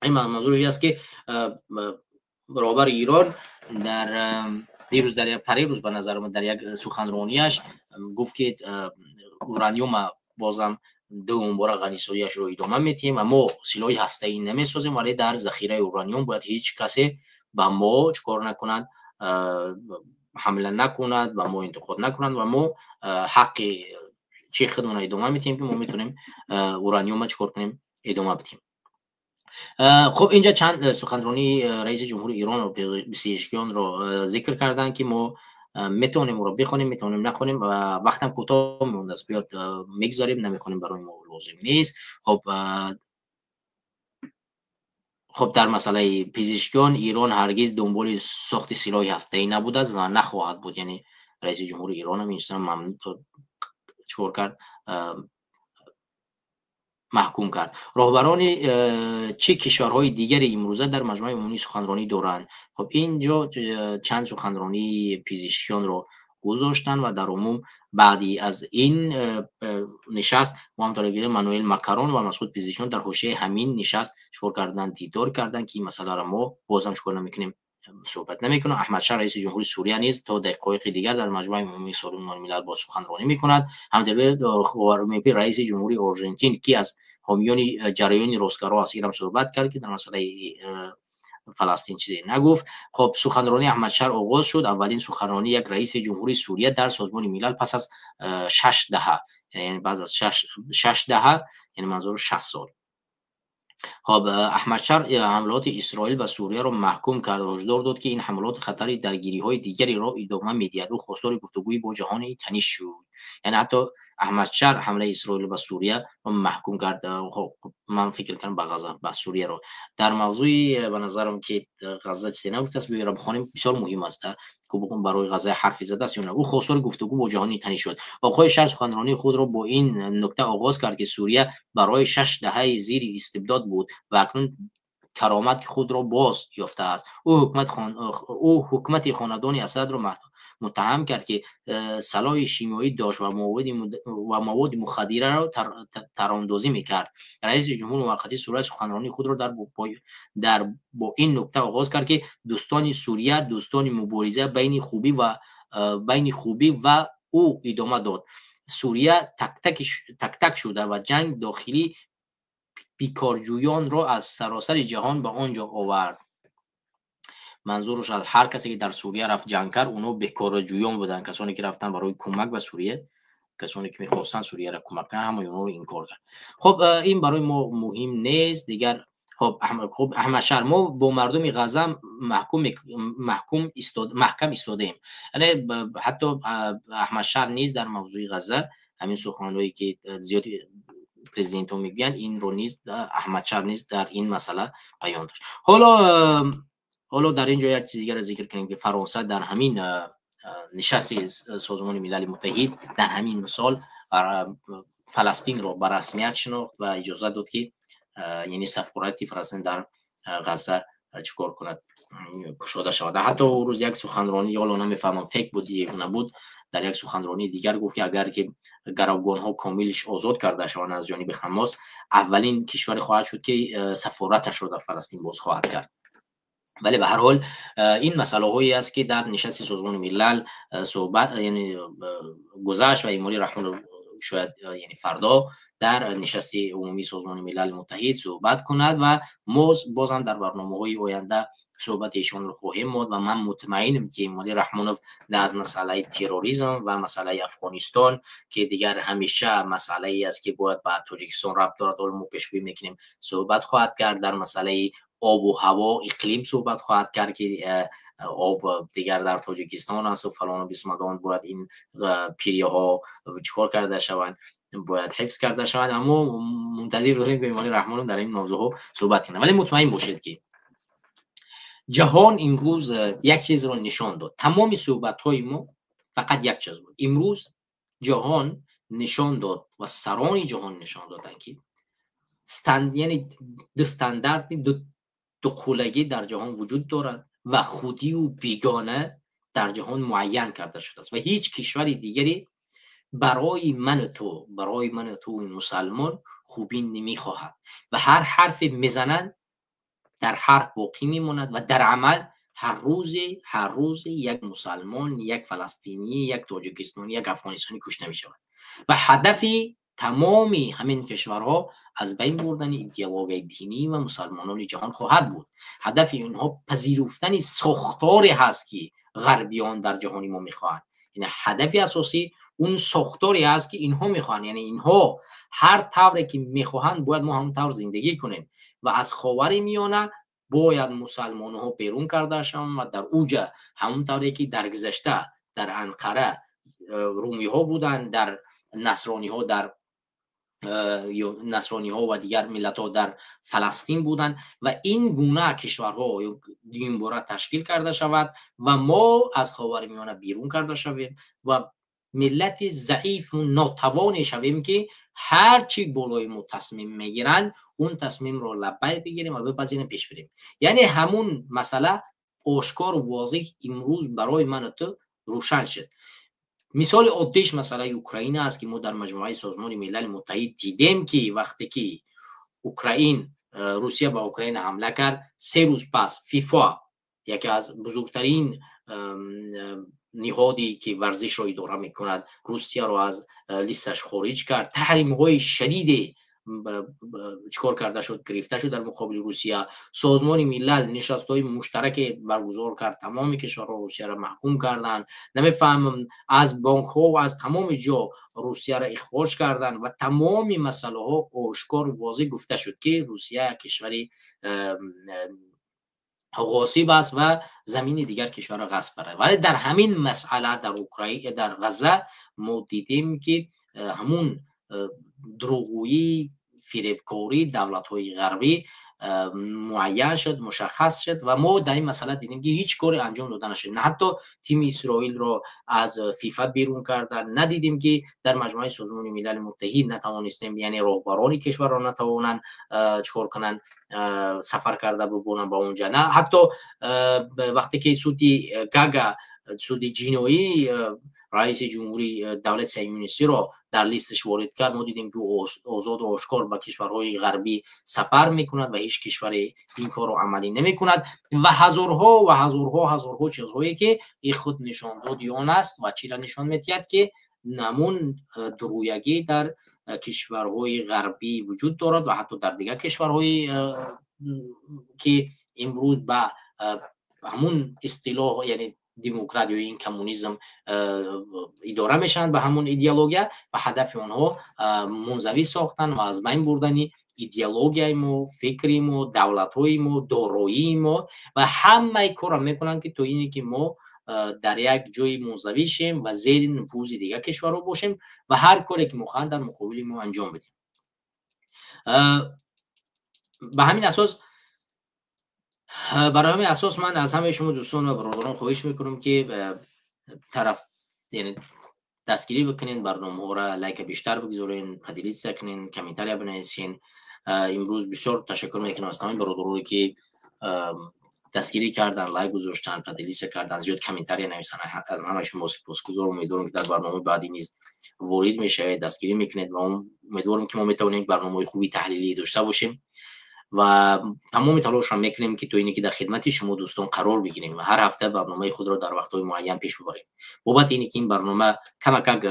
Ин манзураш аст, ки роҳбари Ирон дар дирӯз, дар парирӯз, ба назар дар як суханронияш гуфт, ки ураниума бозам дуввум бора ғанисозиашро идома медиҳем ва мо силоҳи ҳастаӣ намесозем, вале дар захираи ураниум бояд ҳеҷ касе ба мо чӣ кор накунад, ҳамла накунад, ба мо интиқод накунад ва мо ҳаққи чи худмонро идома медиҳем, ки мо метавонем ураниума чӣ кор кунем, идома бидиҳем. Хуб, инҷа чанд суханронии раиси ҷумҳури Иронро, Пезишкиёнро зикр карданд, ки мо метавонем ӯро бихонем, метавонем нахонем ва вақтам кӯтоҳ мондааст. Биёд, мегузарем, намехонем, барои мо лозим нест. Хуб, дар масъалаи Пезишкиён, Ирон ҳаргиз дунболи сохти силоҳи ҳастаӣ набудааст ва нахоҳад буд. Яъне раиси ҷумҳури Иронам ин чӣ кор кард? Маҳкум кард. Роҳбарони чӣ кишварҳои дигаре имрӯза дар Маҷмӯаи Умумӣ суханронӣ доранд? Хуб, ин ҷо чанд суханронии Пезишкиёнро гузоштанд ва дар умум баъди аз ин нишаст мо ҳамтор Мануэл Макарон ва Масуд Пезишкиён дар ҳошияи ҳамин нишаст чикор карданд? Дидор карданд, ки ин масъаларо мо бозам чикор намекунем, суҳбат намекунам. Аҳмад Шар, раиси ҷумҳури Сурия, низ то дақоиқи дигар дар Маҷмӯаи Умумии Созмони Милал боз суханронӣ мекунад. Ҳамдигар раиси ҷумҳури Аржентин, ки аз ҳомиёни ҷараёни ростгаро аст, инам суҳбат кард, ки дар масъалаи Фаластин чизе нагуфт. Хоб, суханронии Аҳмад Шар оғоз шуд. Аввалин суханронии як раиси ҷумҳури Сурия дар Созмони Милал пас аз 6 даҳа, яъне баъд аз 6 даҳа, яъне манзуру 60 сол. Хоб, Аҳмад Шар ҳамлаоти Исроил ба Сурияро маҳкум кард ва ҳушдор дод, ки ин ҳамлаот хатари даргириҳои дигареро идома медиҳад. Ӯ хостори гуфтугӯӣ бо ҷаҳони таниш шуд. Яъне ҳатто Аҳмад Шар ҳамлаи Исроил ба Сурия маҳкум кард. Ман фикр кардам ба Ғаза, ба Сурияро дар мавзӯи, ба назарам, ки Ғаза чизе нагуфтааст. Биёра бихонем, бисёр муҳим аст, барои Ғаза ҳарфе задааст ё на. Ӯ хостори гуфтугӯ бо ҷаҳони таниш шуд. Оқои Шар суханронии худро бо ин нукта оғоз кард, ки Сурия барои 6 даҳаи зири истибдод буд ва акнун каромати худро боз ёфтааст. Ӯ ҳукумати хонадони Асадро муттаҳам кард, ки салоҳи шимёӣ дошт ва маводи мухаддираро тарондозӣ мекард. Раиси ҷумҳури муваққатии Сурия суханронии худро дар бо ин нукта оғоз кард, ки дӯстони Сурия, дӯстони мубориза байни хубӣ ва ӯ идома дод: Сурия тактак шуда ва ҷанги дохилӣ бекорҷӯёнро аз саросари ҷаҳон ба он ҷо овард. Манзуруш аз ҳар касе, ки дар Сурия рафт ҷанг кард, онҳо бекорҷӯён буданд, касоне ки рафтанд барои кӯмак ба Сурия, касоне ки мехостанд Сурияро кӯмак кунанд, ҳамаи онҳоро инкор кард. Хуб, ин барои мо муҳим нест дигар. Хуб, Аҳмад Шар: мо бо мардуми Ғаза маҳкам истодаем. Яъне ҳатто Аҳмад Шар низ дар мавзӯи Ғаза ҳамин суханҳое, ки зиёди президентҳо мегӯянд, инро низ Аҳмад Шар низ дар ин масъала баён дошт. Ҳоло дар ин ҷо як чиз дигарро зикр кунем, ки Фаронса дар ҳамин нишасти Созмони Милали Муттаҳид дар ҳамин сол Фаластинро ба расмият шинохт ва иҷозат дод, ки яъне сафорати Фаластин дар Ғаза чӣ кор кунад, кушода шавад. Ҳатто ӯ рӯз як суханронӣ, ҳоло намефаҳмам, фейк буд ё набуд. Дар як суханронии дигар гуфт, ки агар ки гаравгонҳо комилш озод карда шаванд аз ҷониби Ҳамос, аввалин кишваре хоҳад шуд, ки сафораташро дар Фаластин боз хоҳад кард. Вале ба ҳар ҳол, ин масъалаҳое аст, ки дар нишасти Созмони Милал суҳбат, яъне гузашт ва Эмомалӣ Раҳмонов шояд, яъне фардо дар нишасти умумии Созмони Милали Муттаҳид суҳбат кунад ва мо бозам дар барномаҳои оянда суҳбати эшонро хоҳем мод. Ва ман мутмаинам, ки Эмомалӣ Раҳмонов аз масъалаи терроризм ва масъалаи Афғонистон, ки дигар ҳамеша масъалае аст, ки бояд ба Тоҷикистон рабт дорад, ҳоло мо пешгӯӣ мекунем, суҳбат хоҳад кард. Дар масъалаи обу ҳаво, иқлим суҳбат хоҳад кард, ки об дигар дар Тоҷикистон аст ва фалону бисмадон, бояд ин пиряҳо чикор карда шаванд, бояд ҳифз карда шаванд. Аммо мунтазир дорем, ки Эмомалӣ Раҳмонов дар ин мавзӯъҳо суҳбат кунад. Вале мутмаин бошед, ки ҷаҳон имрӯз як чизро нишон дод. Тамоми суҳбатҳои мо фақат як чиз буд. Имрӯз ҷаҳон нишон дод ва сарони ҷаҳон нишон доданд, ки яъне дустандарти, дуқулагӣ дар ҷаҳон вуҷуд дорад ва худию бегона дар ҷаҳон муайян карда шудааст ва ҳеҷ кишвари дигаре барои ману ту, барои ману ту мусалмон хубӣ намехоҳад ва ҳар ҳарфе мезананд, дар ҳарф боқӣ мемонад ва дар амал ҳар рӯзе як мусалмон, як фаластинӣ, як тоҷикистонӣ, як афғонистонӣ кушта мешавад. Ва ҳадафи тамоми ҳамин кишварҳо аз байн бурдани идеологияи динӣ ва мусалмонони ҷаҳон хоҳад буд. Ҳадафи онҳо пазируфтани сохторе ҳаст, ки ғарбиён дар ҷаҳони мо мехоҳанд. Яъне ҳадафи асосӣ он сохторе ҳаст, ки инҳо мехоҳанд. Яъне инҳо ҳар тавре ки мехоҳанд, бояд мо ҳамон тавр зиндагӣ кунем ва аз Ховари Миёна бояд мусалмонҳо берун карда шаванд ва дар уҷа ҳамон тавре ки дар гузашта дар Анқара румиҳо буданд, дар насрониҳо, дар насрониҳо ва дигар миллатҳо дар Фаластин буданд ва ин гуна кишварҳо дуюмбора ташкил карда шавад ва мо аз Ховари Миёна берун карда шавем ва миллати заифу нотавоне шавем, ки ҳар чӣ болои мо тасмим мегиранд, он тасмимро лаббай бигирем ва бипазирем, пеш бирем. Яъне ҳамун масъала ошкору возеҳ имрӯз барои ману ту рӯшан шуд. Мисоли оддиш масъалаи Украина аст, ки мо дар маҷмӯаи Созмони Милали Муттаҳид дидем, ки вақте ки Украин Русия ба Украина ҳамла кард, 3 рӯз пас ФИФА, яке аз бузургтарин ниҳоде ки варзишро идора мекунад, Русияро аз листаш хориҷ кард. Таҳримҳои шадиде чикор карда шуд, гирифта шуд дар муқобили Русия. Созмони Милал нишастҳои муштараке баргузор кард, тамоми кишварҳо Русияро маҳкум карданд. Намефаҳмам, аз бонкҳо ва аз тамоми ҷо Русияро ихроҷ карданд ва тамоми масъалаҳо ошкору возеҳ гуфта шуд, ки Русия кишвари ғосиб аст ва замини дигар кишварро ғасб барад. Вале дар ҳамин масъала, дар Украина, дар Ғазза мо дидем, ки ҳамун дурӯғгӯӣ, фиребкорӣ давлатҳои ғарбӣ муайян шуд, мушаххас шуд ва мо дар ин масъала дидем, ки ҳеҷ коре анҷом дода нашуд. На ҳатто тими Исроилро аз ФИФА берун кардан надидем, ки дар маҷмӯаи Созмони Милали Муттаҳид натавонистем, яъне роҳбарони кишварро натавонанд чикор кунанд, сафар карда бибуранд ба онҷа. На ҳатто вақте ки суди Гага, суди ҷиноӣ, раиси ҷумҳури давлати сионистиро дар листаш ворид кард, мо дидем, ки озоду ошкор ба кишварҳои ғарбӣ сафар мекунад ва ҳеҷ кишваре ин корро амалӣ намекунад. Ва ҳазорҳо ва ҳазорҳо, ҳазорҳо чизҳое, ки ин худ нишондоди он аст ва чиро нишон медиҳад, ки ҳамун дурӯягӣ дар кишварҳои ғарбӣ вуҷуд дорад ва ҳатто дар дигар кишварҳои, ки имрӯз ба ҳамун истилоҳ, яъне демократ ё ин коммунизм идора мешаванд, ба ҳамон идеология, ва ҳадафи онҳо мунзавӣ сохтан ва аз байн бурдани идеологияи мо, фикри мо, давлатҳои мо, дороии мо ва ҳамаи корро мекунанд, ки то ине ки мо дар як ҷои мунзавӣ шем ва зери нуфузи дигар кишварҳо бошем ва ҳар коре ки мехоҳанд, дар муқобили мо анҷом бидем. Ба ҳамин асос, барои ҳамин асос ман аз ҳамаи шумо дӯстон ва бародарон хоҳиш мекунам, ки тараф, яъне дастгирӣ бикунен барномаҳоро, лайка бештар бигзорен, поделиться кунен, комментария бинависен. Имрӯз бисёр ташаккур мекунам аз тамоми бародароне, ки Дастгирӣ кардан, лайк гузоштан, поделиться кардан, зиёд комментария нависанд. Аз ҳамаи шумо сипосгузорам. Умедворам, ки дар барномаи баъдӣ низ ворид мешавед, дастгирӣ мекунед ва умедворам, ки мо метавонем барномаҳои хуби таҳлилӣ дошта бошем ва тамоми талошро мекунем, ки то ине ки дар хидмати шумо дӯстон қарор бигирем ва ҳар ҳафта барномаи худро дар вақтҳои муайян пеш бибарем. Бобати ине ки ин барнома камакак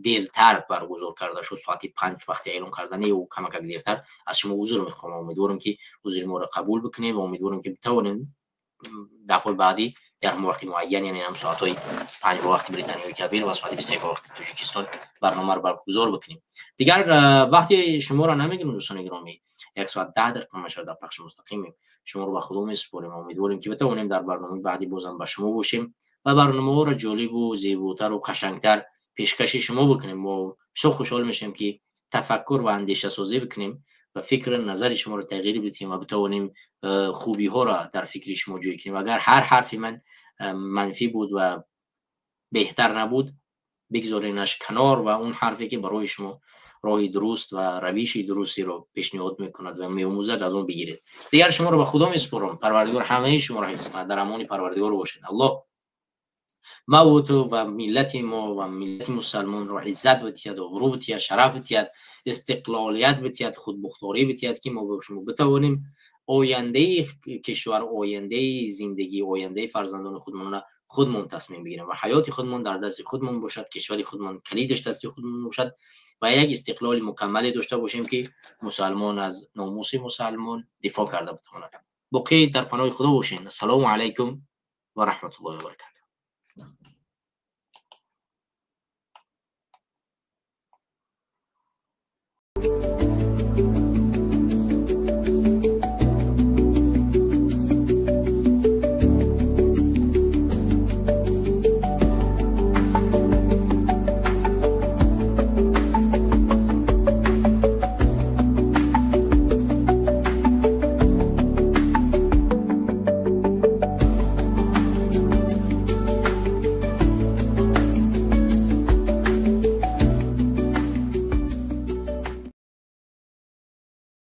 дертар баргузор карда шуд, соати 5 вақти эълон кардани ӯ камакак дертар, аз шумо узр мехоҳам. Умедворам, ки узри моро қабул бикунем ва умедворам, ки битавонем дафъаи баъдӣ дар ҳамон вақти муайян, яъне ҳам соатҳои 5 ба вақти Британиёи Кабир ва соати 21 ба вақти Тоҷикистон барномаро баргузор бикунем. Дигар вақти шуморо намегирем, дӯстони гиромӣ. 1 соат 10 дақиқа мешавад, дар пахши мустақимем. Шуморо ба Худо месупорем. Умедворем, ки битавонем дар барномаи баъдӣ бозам ба шумо бошем ва барномаҳоро ҷолибу зеботару қашангтар пешкаши шумо бикунем. Мо бисёр хушҳол мешавем, ки тафаккур ва андешасозӣ бикунем ва фикри назари шуморо тағйир бидиҳем ва битавонем хубиҳоро дар фикри шумо ҷой кунем. Агар ҳар ҳарфи ман манфӣ буд ва беҳтар набуд, бигзоренаш канор ва он ҳарфе, ки барои шумо роҳи дуруст ва равиши дурустиро пешниҳод мекунад ва меомӯзад, аз он бигиред. Дигар шуморо ба Худо месупорам. Парвардигор ҳамаи шуморо ҳифз кунад. Дар амони Парвардигор бошед. Аллоҳ мавту ва миллати мо ва миллати мусалмонро иззат битиҳад, обрӯ битиҳад, шараф битиҳад, истиқлолият битиҳад, худмухторӣ битиҳад, ки мо бо шумо битавонем ояндаи кишвар, ояндаи зиндагӣ, ояндаи фарзандони худмонро худмон тасмим бигирем ва ҳаёти худмон дар дасти худмон бошад, кишвари худмон калидаш дасти худмон бошад ва як истиқлоли мукаммале дошта бошем, ки мусалмон аз номуси мусалмон дифоъ карда битавонад. Боқӣ дар паноҳи Худо бошед. Ассалому алайкум ва раҳматуллоҳи ва баракату.